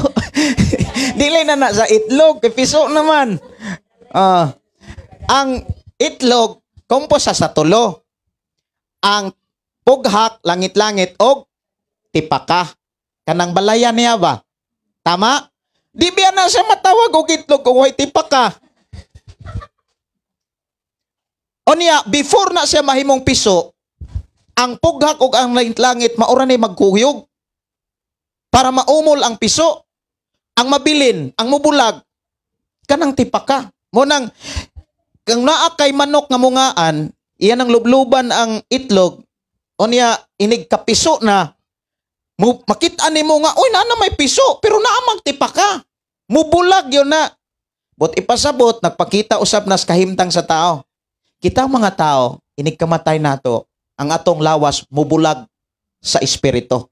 Dili na na sa itlog, kay piso naman. Ang itlog kompos sa tulo. Ang pughak, langit-langit og tipaka. Kanang balayan niya ba? Tama? Di biya na siya matawag og itlog kung way tipaka. O niya, before na siya mahimong piso, ang pughak og ang langit-langit maura ni magkuyog para maumol ang piso. Ang mabilin, ang mubulag, kanang tipaka. Mo nang kung naa kay manok nga mungaan, iyan ang lubluban ang itlog, o niya, inig kapiso na, makita nimo nga, uy, naa na may piso, pero naa magtipaka. Mubulag yun na. But ipasabot, nagpakita usab nas kahimtang sa tao. Kita mga tao, inig kamatay nato, ang atong lawas mubulag sa espiritu.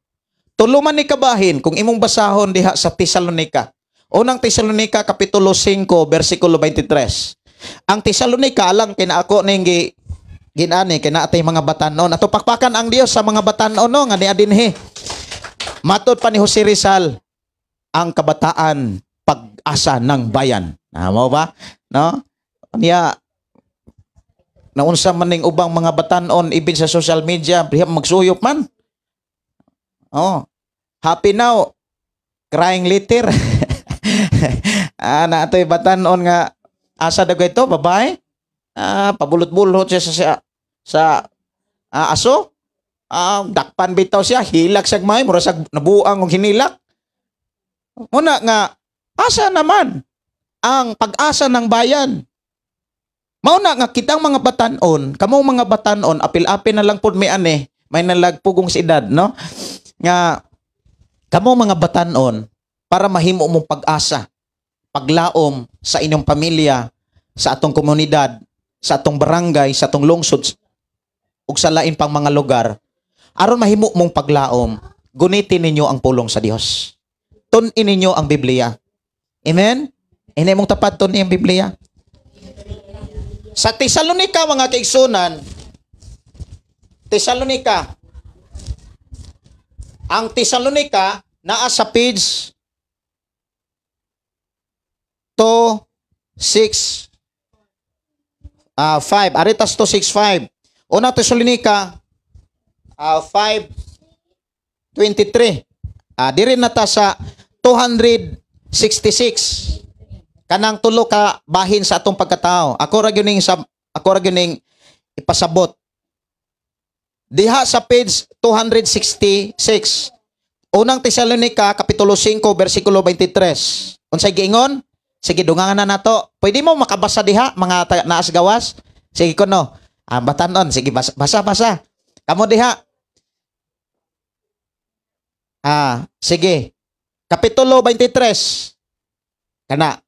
Tuluman ni kabahin kung imong basahon diha sa Tesalonika. Unang Tesalonika kapitulo 5 bersikulo 23. Ang Tesalonika alang kinaako ning ginani kinaatay mga batanon. Ato pakpakan ang Dios sa mga batanon no nga niya dinhi. Matod pa ni Jose Rizal, ang kabataan pag-asa ng bayan. Mao ba? No? Niya naunsa man ning ubang mga batanon ibin sa social media, diha magsuyop man. Oh. Happy now, crying later. Na atoy batanon nga asa daw ito, babae? Pabulot-bulot siya sa aso. Dakpan bitaw siya, hilak siya may, mura siya nabuang og hinilak. Muna nga, asa naman ang pag-asa ng bayan? Mauna nga kitang mga batanon, kamong mga batanon, apil-apil na lang pud may ane, may nalagpugong sa edad, no? Nga, kamong mga batanon, para mahimo mong pag-asa, paglaom sa inyong pamilya, sa atong komunidad, sa atong barangay, sa atong lungsod, ug sa lain pang mga lugar, aron mahimo mong paglaom, gunitin ninyo ang pulong sa Dios. Tun-in ninyo ang Biblia. Amen? Ini mong tapat tun-in ang Biblia. Sa Tesalonika, mga kaigsunan, Tesalonika, ang Tesalonika naa sa page 2, 6, 5. Aritas 2, 6, 5. Una Tesalonika, 5, 23. Diri na ta sa 266. Kanang tulo ka bahin sa atong pagkatao. Ako ra gyud ning ipasabot. Diha sa page 266. Unang Tesalonika kapitulo 5 bersikulo 23. Unsay giingon? Sige, dungangan na nato. Pwede mo makabasa diha mga naas gawas? Sige kuno. Batanon, sige basa basa. Kamo diha. Sige. Kapitulo 23. Kana.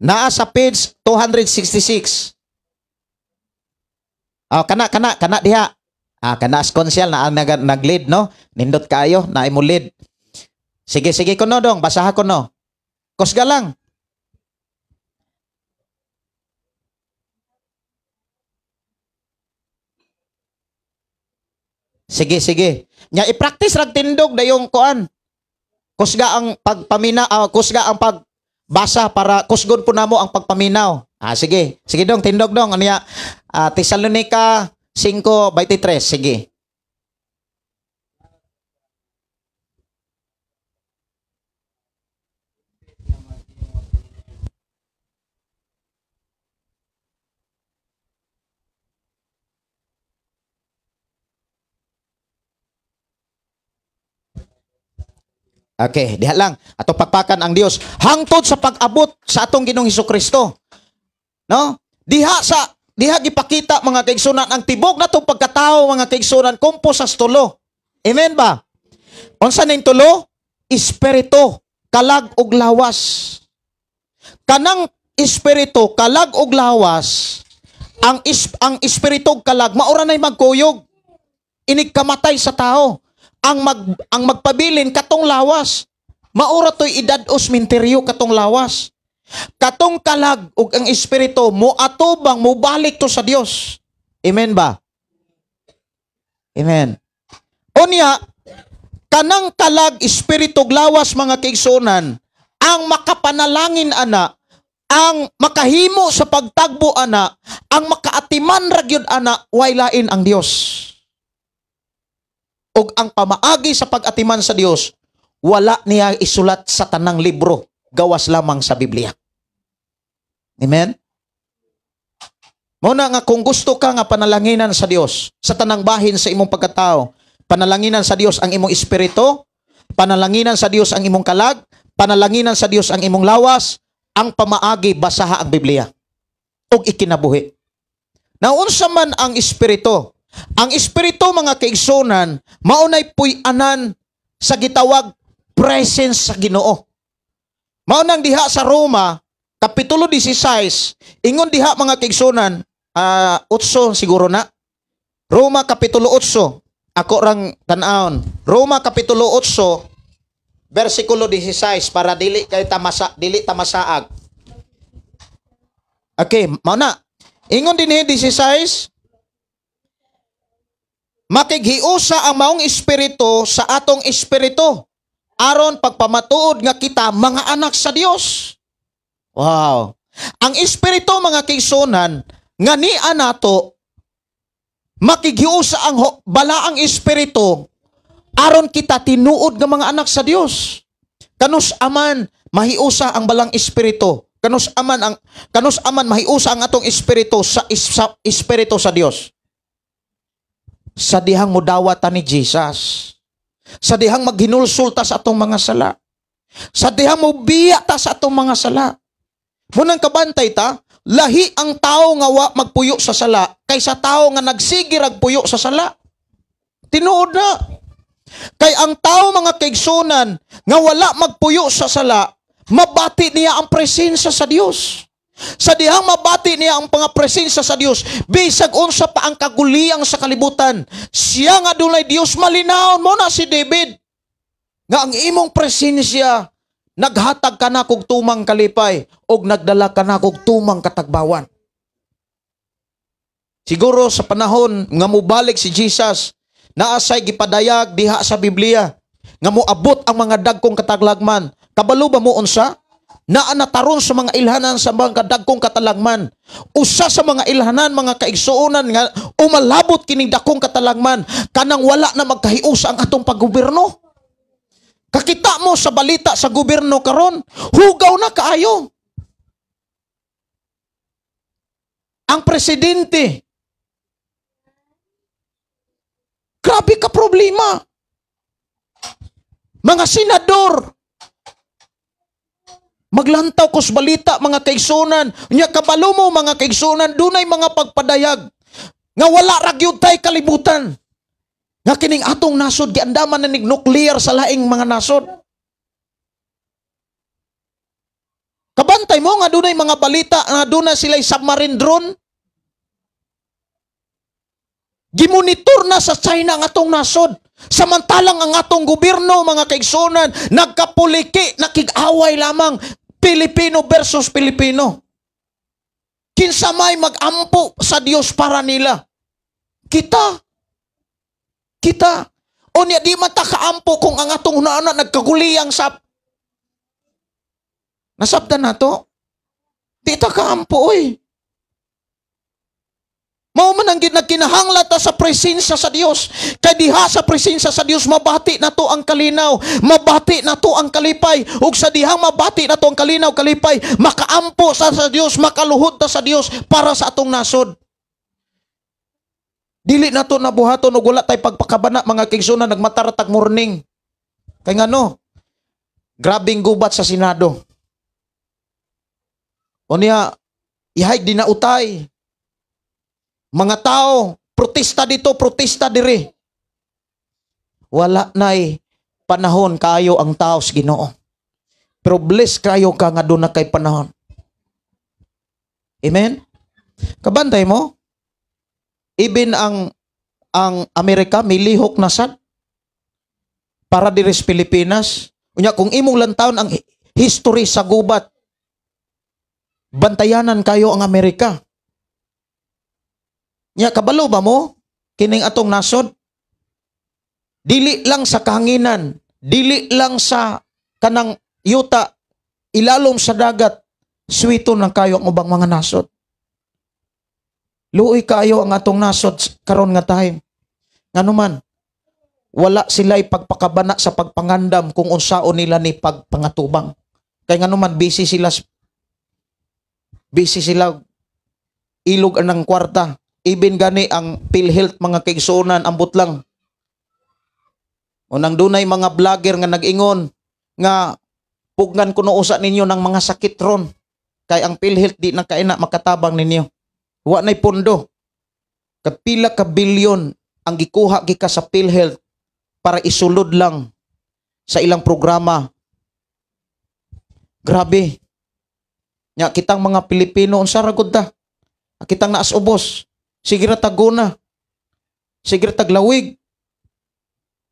Naa sa page 266. Kana kana diha. Kana as konsyal na nag-lead no. Nindot kaayo, na imo lead. Sige sige kuno dong, basaha kuno. Kusga lang. Sige sige. Nya i-practice rag tindog dayong kuan. Kusga ang pagpamina, kusga ang pagbasa para kusgon po namo ang pagpaminaw. Sige. Sige dong, tindog dong. Ano ya? Tesalonika 5:23. Sige. Okay, diha lang. Atong pakpakan ang Dios hangtod sa pag-abot sa atong Ginoong Kristo. No? Diha gipakita, mga kaigsunan, ang tibok natong pagkatao, mga kaigsunan, compose sa tulo. Amen ba? Unsa ning tulo? Espiritu, kalag ug lawas. Kanang espiritu, kalag ug lawas, ang espiritu ug kalag maura nay magkuyog. Inig kamatay sa tao. Ang magpabilin katong lawas. Maura to'y idad-os minteryo katong lawas. Katong kalag ug ang espiritu mo atubang mobalik to sa Dios. Amen ba? Amen. Unya, kanang kalag, espiritu ug lawas, mga kaigsunan, ang makapanalangin ana, ang makahimo sa pagtagbo ana, ang makaatiman ra gyud ana, way lain ang Dios. Ug ang pamaagi sa pag-atiman sa Dios, wala niya isulat sa tanang libro, gawas lamang sa Biblia. Amen? Mao na nga kung gusto ka nga panalanginan sa Dios sa tanang bahin sa imong pagkatao, panalanginan sa Dios ang imong espiritu, panalanginan sa Dios ang imong kalag, panalanginan sa Dios ang imong lawas, ang pamaagi, basaha ang Biblia ug ikinabuhi. Naunsa man ang espiritu? Ang espiritu, mga kaigsunan, maunay puy-anan sa gitawag presence sa Ginoo. Mao nang diha sa Roma kapitulo 16, ingon diha, mga kaigsunan, 8 siguro na. Roma kapitulo 8, ako rang tan-awon. Roma kapitulo 8 versikulo 16 para dili kay tamasa, dili tamasaag. Okay, mao na. Ingon dinhi 16, "Makighiusa ang maong espiritu sa atong espiritu aron pagpamatuod nga kita mga anak sa Dios." Wow. Ang espiritu, mga kaigsunan, nga ni nato makighiusa ang balaang espiritu aron kita tinuod nga mga anak sa Dios. Kanus aman mahiusa ang balang espiritu? Kanus aman mahiusa ang atong espiritu sa espiritu sa Dios? Sa dihang mudawat ta ni Jesus. Sa dihang maghinulsol ta sa atong mga sala. Sa dihang mobiya ta sa atong mga sala. Munang kabantay ta, lahi ang tao nga wa magpuyo sa sala kaysa tao nga nagsige rag puyo sa sala. Tinuod na. Kay ang tao, mga kaigsunan, nga wala magpuyo sa sala, mabati niya ang presensya sa Dios. Sa dihang mabati niya ang mga presensya sa Dios, bisag unsa pa ang kaguliyang sa kalibutan, siya nga dunay Dios malinawon. Mo na si David nga ang imong presensya naghatag kanakog tumang kalipay og nagdala kanakog tumang katagbawan. Siguro sa panahon nga mobalik si Jesus, naasay gipadayag diha sa Biblia nga moabot ang mga dagkong katalagman. Kabalo ba mo unsa? Naa na taron sa mga ilhanan sa mga dagkong katalagman. Usa sa mga ilhanan, mga kaigsuonan, nga umalabot kining dakong katalagman, kanang wala na magkahiusa ang atong paggobyerno. Kakita mo sa balita sa gobyerno karon, hugaw na kaayo. Ang presidente, grabe ka problema. Mga senador, maglantaw kos balita, mga kaigsunan. Nya kabalo mo, mga kaigsunan, dunay mga pagpadayag nga wala ra gyud tay kalibutan. Nga kining atong nasod giandaman na nig nuclear sa laing mga nasod. Kabantay mo nga dunay mga balita nga dunay sila'y submarine drone. Gimonitor na sa China ang atong nasod. Samantalang ang atong gobyerno, mga kaigsunan, nagkapuliki, nakig-away lamang Pilipino versus Pilipino. Kinsa may mag-ampo sa Dios para nila? Kita. Kita. O niya, di man ta kaampo kung ang atong hunahuna nagkaguliyang sa. Nasabtan na to? Di ta kaampo, oy. Mao man ang nagkinahanglan ta sa presensya sa Dios. Kay diha sa presensya sa Dios mabati nato ang kalinaw, mabati nato ang kalipay, ug sa dihang mabati nato ang kalinaw, kalipay, makaampo sa Dios, makaluhod ta sa Dios para sa atong nasod. Dili nato nabuhaton og wala tay pagpakabana, mga kaigsuonan, nagmatar tag morning. Kay ngano? Grabing gubat sa Senado. Unya, ihay dinautay. Mga tao, protesta dito, protesta diri. Wala na'y panahon kayo ang tao sa Ginoo. Pero bless kayo ka nga doon na kay panahon. Amen? Kabantay mo? Even ang Amerika milihok na sad para diri sa Pilipinas. Unya kung imong lantawon ang history sa gubat, bantayanan kayo ang Amerika. Nya kabalo ba mo kining atong nasod? Dili lang sa kahanginan, dili lang sa kanang yuta, ilalom sa dagat, swito ng kayo ang ubang mga nasod. Luoy kayo ang atong nasod karon nga time. Ngano man, wala sila'y pagpakabana sa pagpangandam kung unsaon nila ni pagpangatubang. Kay ngano man, busy sila ilog ang kwarta. Even gani ang PhilHealth, mga kaigsuonan, ambot lang. O nang dunay mga vlogger nga nag-ingon nga pugnan kuno usa ninyo ng mga sakit ron. Kay ang PhilHealth di na kaina makatabang ninyo. Wa nay pondo. Kapila ka bilyon ang gikuha gika sa PhilHealth para isulod lang sa ilang programa. Grabe. Nya kitang mga Pilipino, unsa ra gud ta? Kitang naas ubos. Sige ra taguna. Sige ra taglawig.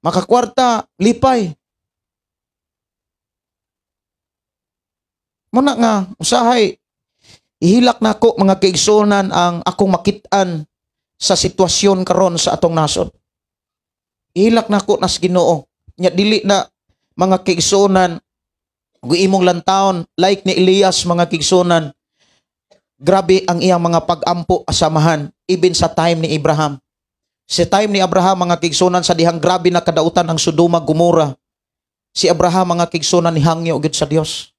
Makakwarta, lipay. Muna nga, usahay, ihilak nako, mga kaigsuonan, ang akong makit-an sa sitwasyon karon sa atong nasod. Ihilak nako nas Ginoo. Nya dili na, mga kaigsuonan, ug imong lantawon like ni Elias, mga kaigsuonan, grabe ang iyang mga pag-ampo asamahan even sa time ni Abraham. Sa time ni Abraham, mga kaigsuonan, sa dihang grabe na kadautan ang Sodoma, Gomora, si Abraham, mga kaigsuonan, nihangyo gyud sa Dios.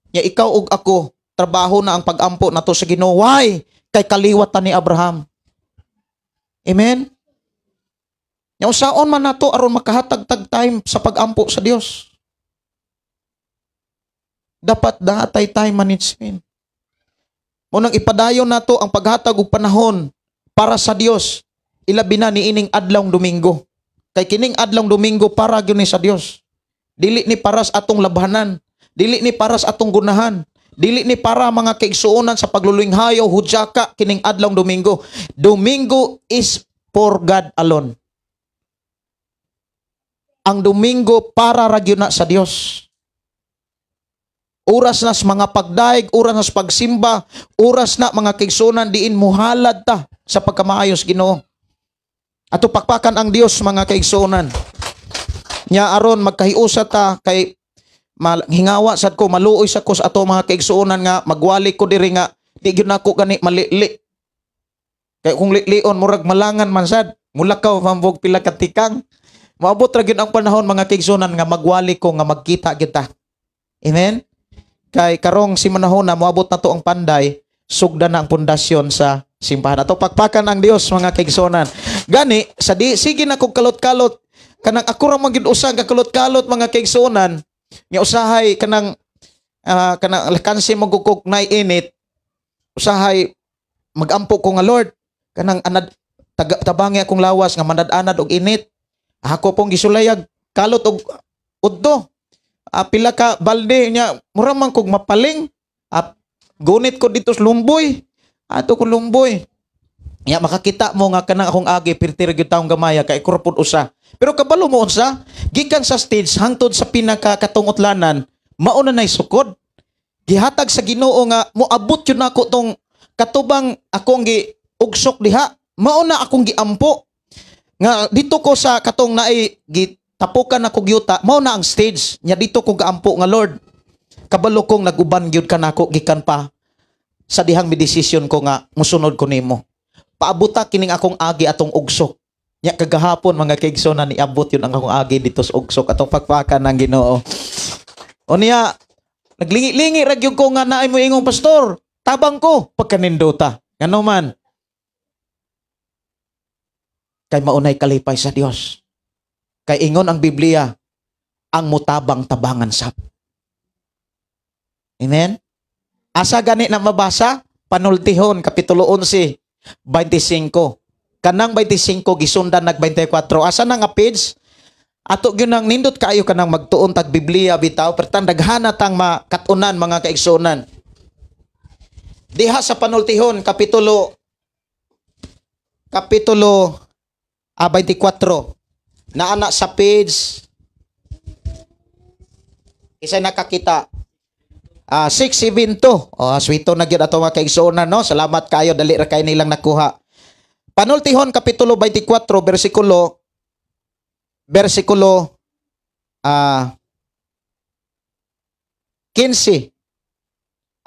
Nya ikaw ug ako, trabaho na ang pag-ampo nato sa Ginoo. Why? Kay kaliwat ta ni Abraham. Amen? Nya usaon man nato aron makahatag tag time sa pag-ampo sa Dios? Dapat daatay time management. Munang ipadayon nato ang paghatag og panahon para sa Dios, ilabi na niining adlawng Domingo. Kay kining adlawng Domingo para gyud ni sa Dios. Dili ni para sa atong labhanan, dili ni para sa atong gunahan, dili ni para, mga kaigsuonan, sa paglulinghayo, hudyaka kining adlawng Domingo. Domingo is for God alone. Ang Domingo para ra gyud na sa Dios. Oras na sa mga pagdaig, oras na sa pagsimba, oras na, mga kaigsuonan, diin muhalad ta sa pagkamaayos Ginoo. Ato pakpakan ang Dios, mga kaigsuonan. Nya aron magkahiusa ta kay hingawa sad ko, maluoy sa ko sa ato mga kaigsuonan nga magwali ko diri nga di gyud nako gani malili. Kay kung lilion murag malangan man sad, mulakaw mambog pila ka tikang. Moabot ra gyud ang panahon, mga kaigsuonan, nga magwali ko nga magkita kita. Amen. Kay karong si manahona moabot na to ang Panday, sugda na ang pundasyon sa simbahan. Ato pakpakan ang Dios, mga kaigsuonan. Gani sa di sige na kog kalot-kalot, kanang ako ra man gyud usa ka kalot-kalot, mga kaigsuonan, nga usahay kanang alkansi mo gukog nay init, usahay magampo ko nga, "Lord, kanang anad tabangi akong lawas nga manad-anad og init." Ako pong gisulayag kalot og udto. Pila ka balde nya mura man kog mapaling. Gunit ko dito sa lumboy. Ato ko lumboy. Nya makakita mo nga kanang akong agi pirti ra gyud taong gamaya kay kurpod usa. Pero kabalo mo unsa? Gikan sa stage hangtod sa pinaka katungutlanan, mao na nay sukod. Gihatag sa Ginoo nga moabot yun nako tong katubang akong gi ugsok diha. Mao na akong giampo. Nga dito ko sa katong naay gitapukan ako gyuta, mao na ang stage. Nya dito ko gaampo nga, "Lord, kabalo kong naguban gyud ka nako gikan pa sa dihang mi desisyon ko nga musunod ko nimo. Paabuta kining akong agi atong ugsok." Nya kagahapon, mga kaigsoon, niabot yun ang akong agi dito sa ugsok. Atong pakpakan ng Ginoo. O niya, naglingi-lingi ra gyud ko nga naay mo ingong, "Pastor, tabang ko pagkanindota." Ngano man? Kay maunay kalipay sa Dios. Kay ingon ang Biblia, Ang mutabang-tabangan sab. Amen? Asa gani na mabasa? Panultihon, Kapitulo 11, 25. Kanang 25, gisundan nag 24. Asa na nga page? Ato gyud nang nindot kaayo kanang magtuon tag Biblia bitaw, pertan daghana tang makatunan, mga kaigsuonan. Diha sa Panultihon kapitulo 24, naa na sa page, isa nakakita? 672. Oh, sweeto na gyud ato, mga kaigsuonan, no. Salamat kayo, dali ra kay nilang nakuha. Panultihon Kapitulo 24, versikulo 15.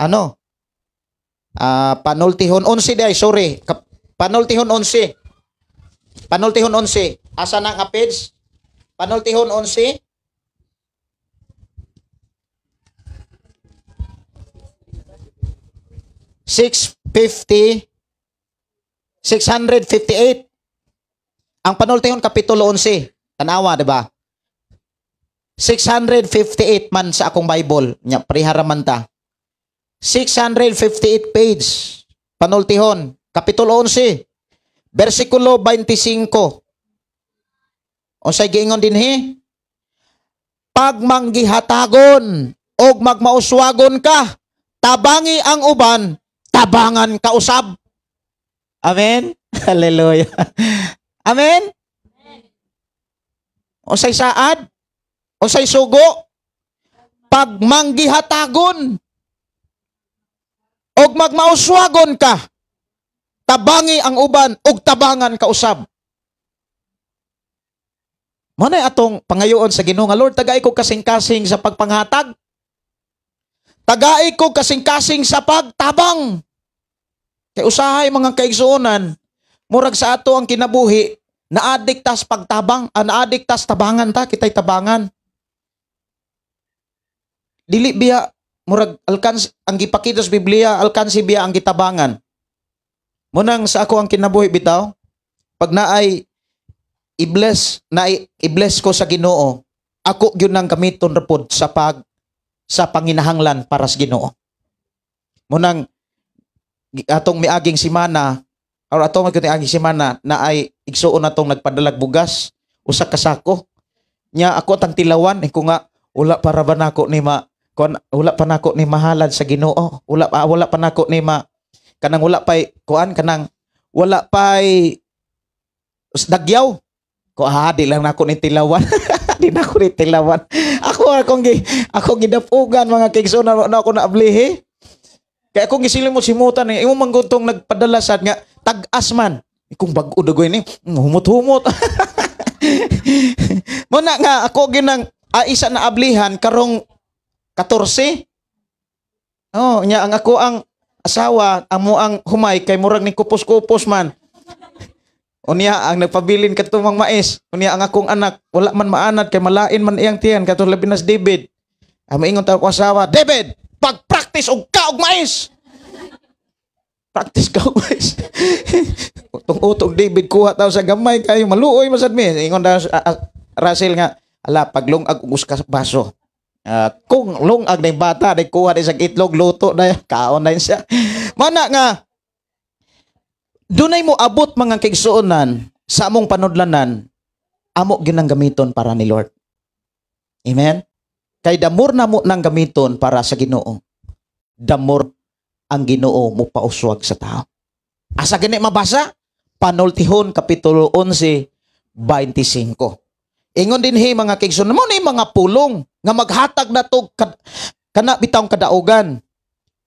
Ano? Panultihon 11 day, sorry. Panultihon 11. Panultihon 11. Asa na nga page? Panultihon 11. 650, 658. Ang Panultihon Kapitulo 11. Tanawa, di ba? 658 man sa akong Bible. Nya, prehara man ta. 658 page. Panultihon, Kapitulo 11. Versikulo 25. Unsay giingon dinhi? Pagmanggihatagon og magmauswagon ka, tabangi ang uban, tabangan ka usab. Amen? Hallelujah. Amen? Unsay saad? Unsay sugo? Pagmanggihatagon og magmauswagon ka, tabangi ang uban og tabangan ka usab. Mao na atong pangayoon sa Ginoo nga, Lord, tagay ko kasing-kasing sa pagpanghatag. Tagay ko kasing-kasing sa pagtabang. Kay usahay, mga kaigsuonan, murag sa ato ang kinabuhi, na-addict tas pagtabang, na-addict tas tabangan ta, kitay tabangan. Dili biya murag alkans ang gipakita sa Biblia, alkansi biya ang gitabangan. Munang sa ako ang kinabuhi bitaw, pag naay i-bless, naay i-bless ko sa Ginoo, ako gyud nang gamiton ra pod sa panginahanglan para sa Ginoo. Munang atong miaging semana or atong miaging semana na ay igsuon natong nagpadalag bugas usa ka sako. Nya ako tang tilawan eh, ko nga wala para ba nako ni ma kuan, wala pa nako ni mahalad sa Ginoo. Wala pa nako ni ma kanang wala pay kuan, kanang wala pay dagyaw ko, di lang nako ni tilawan. Di na ako ni tilawan. Ako akong gi akong gidapugan, mga kaigsoon, na ako na ablihi. Kaya akong gisiling mo simutan eh, imo manggutong nagpadala sad nga tag-as man. Ikong bag-o dagoy ni, humot-humot. Muna nga ako ginang isa na ablihan karong 14. Oh, nya ang ako ang asawa amo ang humay kay murag ni kupos-kupos man. Unya ang nagpabilin katumang mais. Unya ang akong anak wala man maanad kay malain man iyang tiyan katong labi nas David. Ang maingon ta ko asawa, "David, pag-practice og kaog mais. Practice kaog mais." Utong-utong David kuha taw sa gamay kayo maluoy masad mi. Ingon daw Russell nga, ala paglungag og usa ka baso. Kung lungag na yung bata, di kuha di sa itlog, luto na kaon na siya. Mana nga, dunay mo abot, mga kaigsuonan, sa among panudlanan, amo ginang gamiton para ni Lord. Amen? Kay the more na mo nang gamiton para sa Ginoo, the more ang Ginoo mo pauswag sa tao. Asa gani mabasa? Panultihon Kapitulo 11, 25. Ingon din he, mga kaigsuonan mo ni mga pulong nga maghatag na to kana bitawng kadaugan.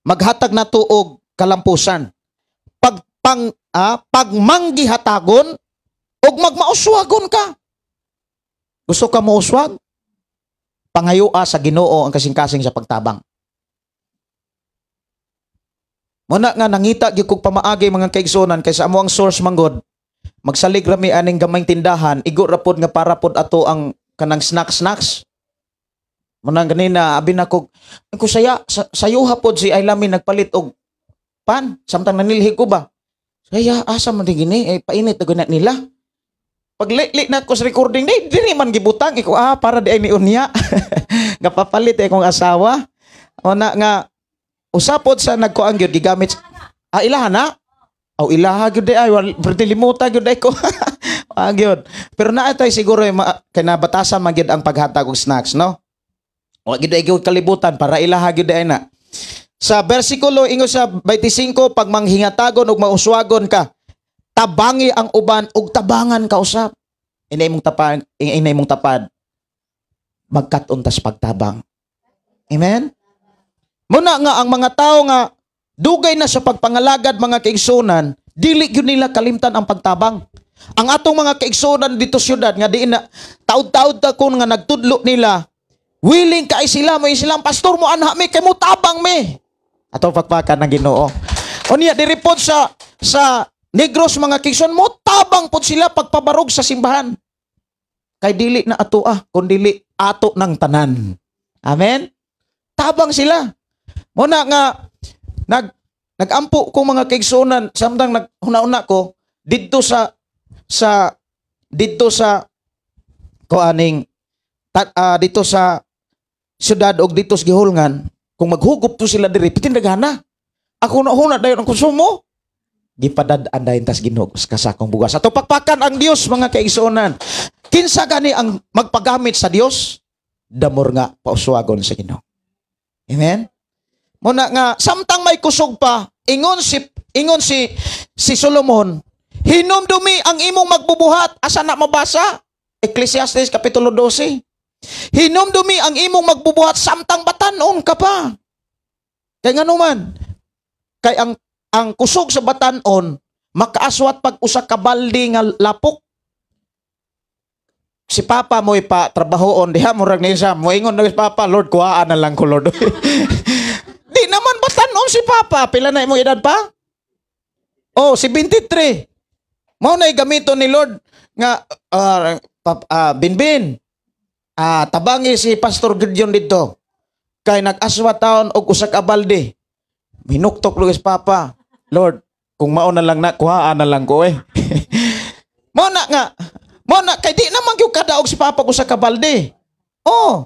Maghatag na to og kalampusan. Pag pang pagmanggihatagon og magmauswagon ka. Gusto ka mouswag? Pangayoa sa Ginoo ang kasing-kasing sa pagtabang. Muna nga nangita gyud kog pamaagi, mga kaigsuonan, kay sa amo ang source manggod magsalig rami aning gamayng tindahan, igo ra pod nga para pod ato ang kanang snacks snacks. Muna ganina abi na kog ko saya sayuha pod si ay lami nagpalit og pan samtang nanilhig ko ba. Saya asa man din gini eh, painit na guna nila. Pagli na ko sa recording di diri man gibutang iko para di ay ni unya. Nga papalit ay kong asawa. O na nga usapod sa nagkuang gyud gigamit ilaha na. Aw ilaha gyud di ay perti limuta gyud ay ko. Gyud. Pero naa tay siguro kay nabatasan man gyud ang paghatag og snacks, no? Wa gyud ay gyud kalibutan para ilaha gyud ay na. Sa bersikulo ingon sa 25, pag manghingatagon ug mauswagon ka, tabangi ang uban ug tabangan ka usab. Inay mong tapad, inay mong tapad. Magkat-on tas pagtabang. Amen? Muna nga ang mga tao nga dugay na sa pagpangalagad, mga kaigsunan, dili gyud nila kalimtan ang pagtabang. Ang atong mga kaigsunan dito syudad nga di na taud-taud ta kon nga nagtudlo nila, willing kay sila mo silang pastor mo anha mi kay mo tabang mi. Ato pakpakan ng Ginoo. Unya diri pod sa Negros, mga kaigsunan, mo tabang pod sila pagpabarog sa simbahan. Kay dili na ato kun dili ato ng tanan. Amen? Tabang sila. Muna nga nagampo ko, mga kaigsunan, samtang naghuna-una ko didto sa didto sa kuaning dito sa syudad og dito sa Gihulngan, kung maghugup to sila diri pitindagana ako na huna dayon ang konsumo gipadad-an dayon tas Ginoo kasakong bugas. Ato pakpakan ang Dios, mga kaigsuonan. Kinsa gani ang magpagamit sa Dios, damor nga pauswagon sa Ginoo. Amen. Muna nga samtang may kusog pa, ingon si Solomon, "Hinumdumi ang imong magbubuhat." Asa na mabasa? Ecclesiastes kapitulo 12. Hinumdumi ang imong magbubuhat samtang batanon ka pa. Kay nganuman, kay ang kusog sa batanon makaaswat pag usa ka balde nga lapok. Si papa mo ipa trabahoon diha, murag niya moingon na si papa, "Lord, kuhaan na lang ko, Lord." Di naman batanon si papa. Pila na imong edad pa? Oh, si 23. Mao na gamiton ni Lord nga Binbin. Tabangi si Pastor Gideon dito. Kay nag-aswa taon og usa ka balde. Hinuktok lugas papa. "Lord, kung mao na lang na, kuhaan na lang ko eh." Mao na nga, mao na kay di naman gyud kadaog si papa og usa ka balde. Oh.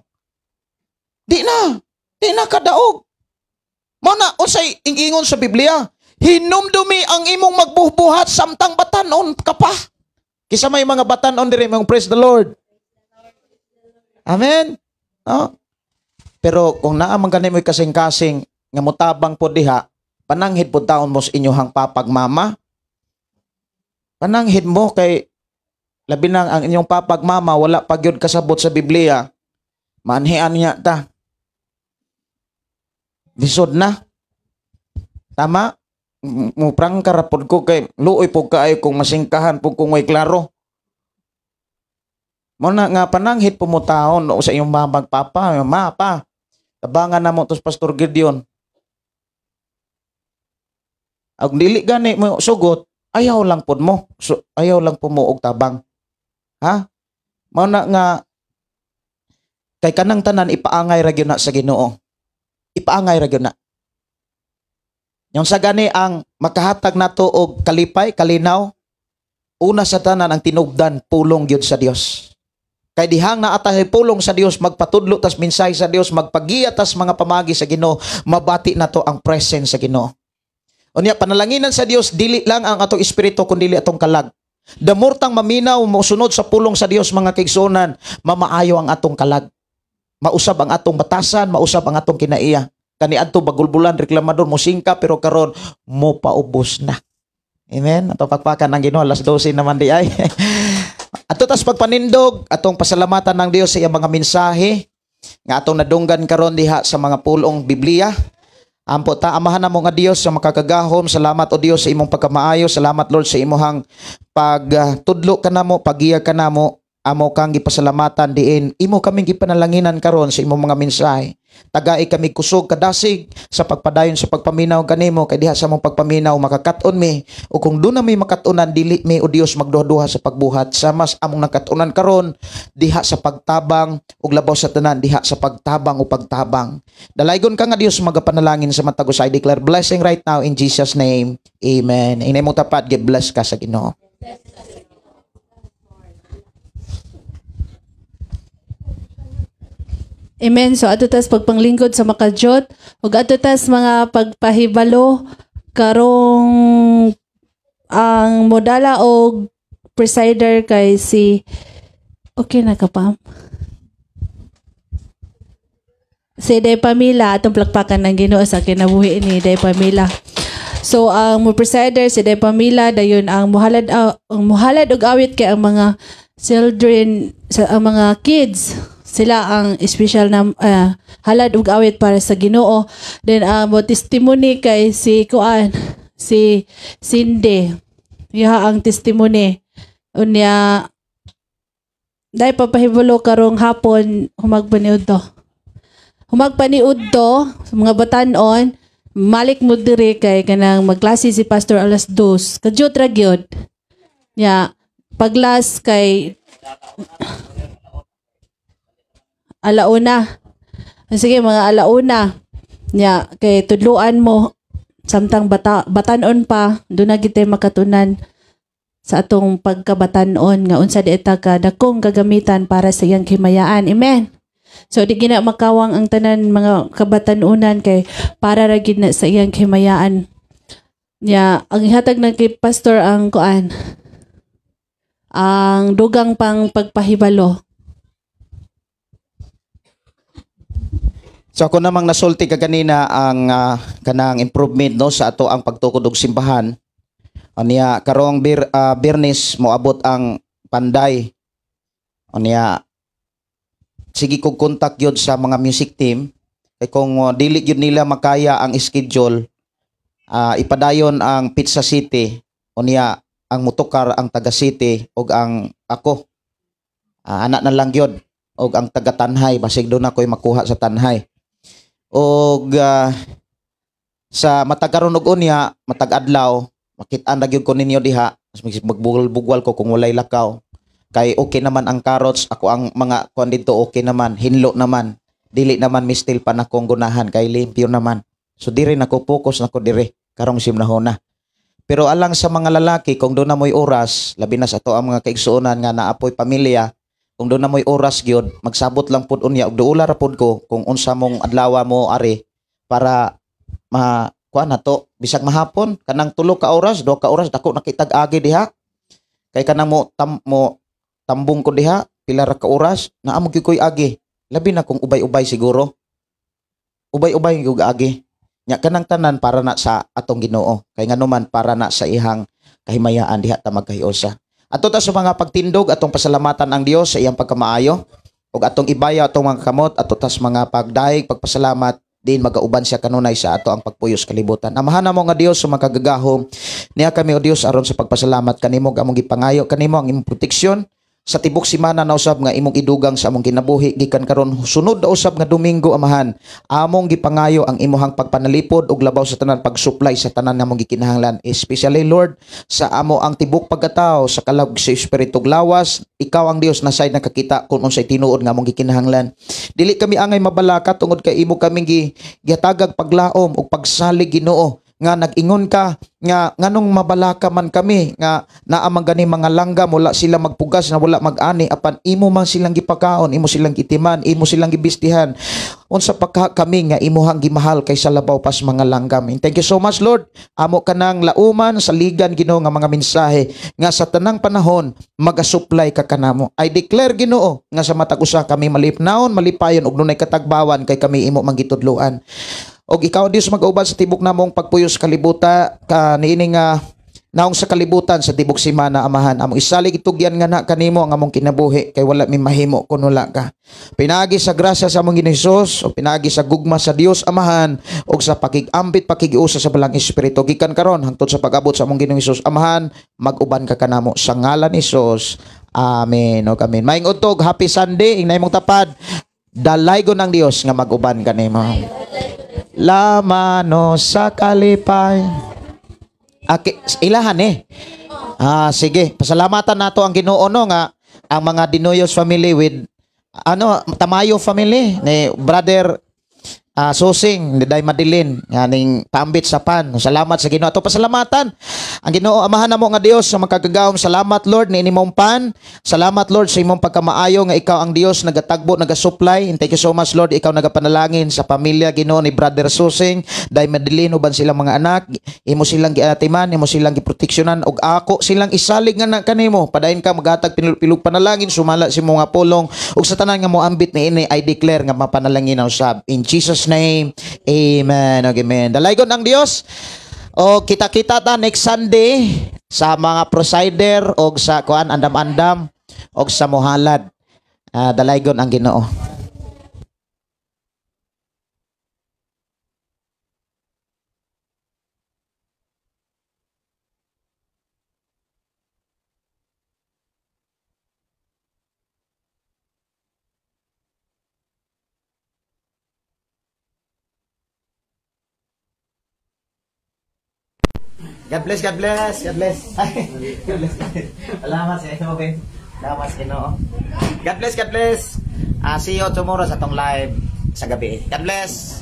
Di na. Di na kadaog. Mao na unsay ingingon sa Biblia? Hinumdumi ang imong magbubuhat samtang batanon ka pa. Kisa may mga batanon diri, mong praise the Lord. Amen. No? Pero kung naa man gani mo'y kasing-kasing nga motabang po diha, pananghid po taon mo sa inyong papag mama. Pananghid mo kay labi nang ang inyong papag mama wala pa gyud kasabot sa Biblia. Maanhian niya ta. Lisod na. Tama? Mo prangka ra pod ko kay luoy po kaayo kung masingkahan po kung way klaro. Mo na nga pananghit po mo taon o sa iyong mamag papa, ma pa. Tabangan na mo tos Pastor Gideon. Ag dili gani mo sugot, ayaw lang pod mo. So, ayaw lang po mo og tabang. Ha? Mao na nga kay kanang tanan ipaangay ra gyud na sa Ginoo. Ipaangay ra gyud na. Yung sa gani ang makahatag nato og kalipay, kalinaw, una sa tanan ang tinubdan pulong gyud sa Dios. Kay dihang naa tay pulong sa Dios, magpatudlo tas mensahe sa Dios, magpagiya tas mga pamagi sa Ginoo, mabati nato ang presence sa Ginoo. Unya panalanginan sa Dios dili lang ang atong espiritu kundi atong kalag. The more tang maminaw mosunod sa pulong sa Dios, mga kaigsuonan, mamaayo ang atong kalag. Mausab ang atong batasan, mausab ang atong kinaiya. Kaniadto bagulbulan, reklamador, musingka, pero karon mo paubos na. Amen. Ato pakpakan ng Ginoo, alas 12 naman di ay. Ato tas pagpanindog, atong pasalamatan ng Dios sa iyang mga mensahe nga atong nadunggan karon diha sa mga pulong Biblia. Ampo ta, Amahan namo nga Dios sa makakagahom. Salamat, o Dios, sa imong pagkamaayo. Salamat, Lord, sa imong pagtudlo kanamo, pagiya kanamo. Amo kang gipasalamatan diin imo kaming gipanalanginan karon sa imong mga mensahe. Tagai kami kusog kadasig sa pagpadayon sa pagpaminaw kanimo kay diha sa among pagpaminaw makakat-on mi, o kung duna mi makat-onan, dili mi, o Dios, magduha-duha sa pagbuhat sa mas among nakat-onan karon diha sa pagtabang ug labaw sa tanan diha sa pagtabang o pagtabang. Dalaygon ka nga Dios, magapanalangin sa matag usa. I declare blessing right now in Jesus' name. Amen. Inay mo tapat, give bless ka sa Ginoo. Amen. So adto tas pagpanglingkod sa makajot ug adto tas mga pagpahibalo karong ang modala og presider kay si, okay na ka, Pam? Si Day Pamela. Atong plakpakan ng Ginoo sa kinabuhi ni Day Pamela. So ang mo presider si Day Pamela, dayon ang muhalad og awit kay ang mga children sa ang mga kids. Sila ang special na halad og awit para sa Ginoo. Then ang mo testimony kay si kuan, si Cindy. Iha ang testimony. Unya dai papahibalo karong hapon, humag paniud to. Humag paniud to sa mga batanon, malik mo diri kay kanang magklase si pastor alas 2. Kadyot ra gyud. Ya, paglas kay alauna. Sige, mga alauna. Ya, kay tudluan mo samtang bata batanon pa, doon na gitay makatunan sa atong pagkabatanon nga unsa di ita ka dakong gagamitan para sa iyang himayaan. Amen. So di gina makawang ang tanan mga kabatanunan kay para ra gid na sa iyang himayaan. Ya, ang ihatag ng kay pastor ang kuan, ang dugang pang pagpahibalo. So ako namang nasulti ka kanina ang kanang improvement, no, sa ato ang pagtukod og simbahan. Unya karong Biyernes moabot ang Panday. Unya sige kog contact gyud sa mga music team kay kung dili gyud nila makaya ang schedule, ipadayon ang Pizza City. Unya ang motokar ang taga City ug ang ako, anak na lang gyud, ug ang taga Tanhay, basig doon ako'y makuha sa Tanhay. Og sa matag karon og unya, matag adlaw, makit-an ra gyud ko ninyo diha. Magbugwal-bugwal ko kung walay lakaw. Kay okay naman ang carrots, ako ang mga kuan dito okay naman, hinlo naman. Dili naman mistil pa na kong gunahan kay limpyo naman. So diri nako focus nako diri karong simnahona. Pero alang sa mga lalaki, kung doon na mo'y oras, labi na sa ato ang mga kaigsuonan nga naapoy pamilya, kung doon na mo'y oras gyud, magsabot lang pud unya ug duula ra pud ko kung unsa mong adlaw mo ari para ma kuan na to, bisag mahapon kanang 3 ka oras, 2 ka oras, dako nakitag agi diha. Kay kanang mo tambong ko diha pila ra ka oras, naa mo gyud koy agi. Labi na kung ubay-ubay siguro. Ubay-ubay gyud agi. Nya kanang tanan para na sa atong Ginoo. Kay nganuman para na sa ihang kahimayaan diha ta magkahiusa. Ato ta sa mga pagtindog, atong pasalamatan ang Dios sa iyang pagkamaayo ug atong ibaya atong mga kamot, ato tas mga pagdaig, pagpasalamat din magauban siya kanunay sa ato ang pagpuyos kalibutan. Amahan namo nga Dios sa makagagahom, niya kami o Dios aron sa pagpasalamat kanimo, among gipangayo kanimo ang imong proteksyon sa tibok simana na usab nga imong idugang sa among kinabuhi gikan karon sunod na usab nga Domingo. Amahan, among gipangayo ang imuhang pagpanalipod ug labaw sa tanan pagsupply sa tanan nga among gikinahanglan, especially Lord sa amo ang tibok pagkatao sa kalag sa espiritu ug lawas. Ikaw ang Dios na say nakakita kung unsay tinuod nga among gikinahanglan. Dili kami angay mabalaka tungod kay imo kaming gihatagag paglaom ug pagsalig, Ginoo, nga nag-ingon ka nga nganong mabalaka man kami nga naa man gani mga langga, wala sila magpugas na wala mag-ani, apan imo man silang gipakaon, imo silang gitiman, imo silang gibistihan. Unsa pa ka kami nga imuhang gimahal kaysa labaw pas mga langgam. And thank you so much, Lord. Amo kanang lauman saligan, Ginoo, nga mga mensahe nga sa tanang panahon magasupply ka kanamo. I declare, Ginoo, nga sa matag usa kami malipnaon, malipayon ug dunay katagbawan kay kami imo manggitudloan. Og ikaw Dios mag-uban sa tibok namong pagpuyos kalibuta ka niini nga naong sa kalibutan sa tibok simana. Amahan, among isalig itugyan nga na kanimo ang among kinabuhi kay wala mi mahimo kun wala ka. Pinaagi sa grasya sa among Ginoong Hesus o pinaagi sa gugma sa Dios Amahan og sa pakig-ambit pakigiusa sa Balang Espiritu gikan karon hangtod sa pag-abot sa among Ginoong Hesus. Amahan, mag-uban ka kanamo sa ngalan ni Hesus. Amen. Og amen. Maayong udto, happy Sunday. Ingnay mong tapad, dalaygon ang Dios nga mag-uban kanimo. La mano sa kalipay. Aki, ilahan eh. Sige, pasalamatan nato ang Ginoo, no, nga ang mga Dinuyos family with ano Tamayo family ni brother Susing ni Day Madeline nga ning paambit sa pan. Salamat sa Ginoo. Ato pasalamatan ang Ginoo, Amahan namo nga Dios sa makagagahom. Salamat, Lord, ni imong pan. Salamat, Lord, sa imong pagkamaayo nga ikaw ang Dios nagatagbo, nagasupply. And thank you so much, Lord, ikaw nagapanalangin sa pamilya, Ginoo, ni Brother Susing, Day Madeline uban silang mga anak. Imo silang giatiman, imo silang giproteksyonan ug ako silang isalig nga na kanimo. Padayon ka maghatag pinulog panalangin sumala sa imong nga pulong ug sa tanan nga moambit niini, I declare nga mapanalangin ang usab. In Jesus' name, amen. Amen. Dalaygon ang Dios. O kita-kita ta next Sunday sa mga presider og sa kuan andam-andam og sa mohalad. Dalaygon ang Ginoo. God bless, God bless, God bless. God bless. Salamat sa inyo, Ben. Salamat sa Ginoo. God bless, God bless. See you tomorrow sa tong live sa gabi. God bless.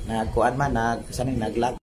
Nagkuan man, nag, saan yung naglag?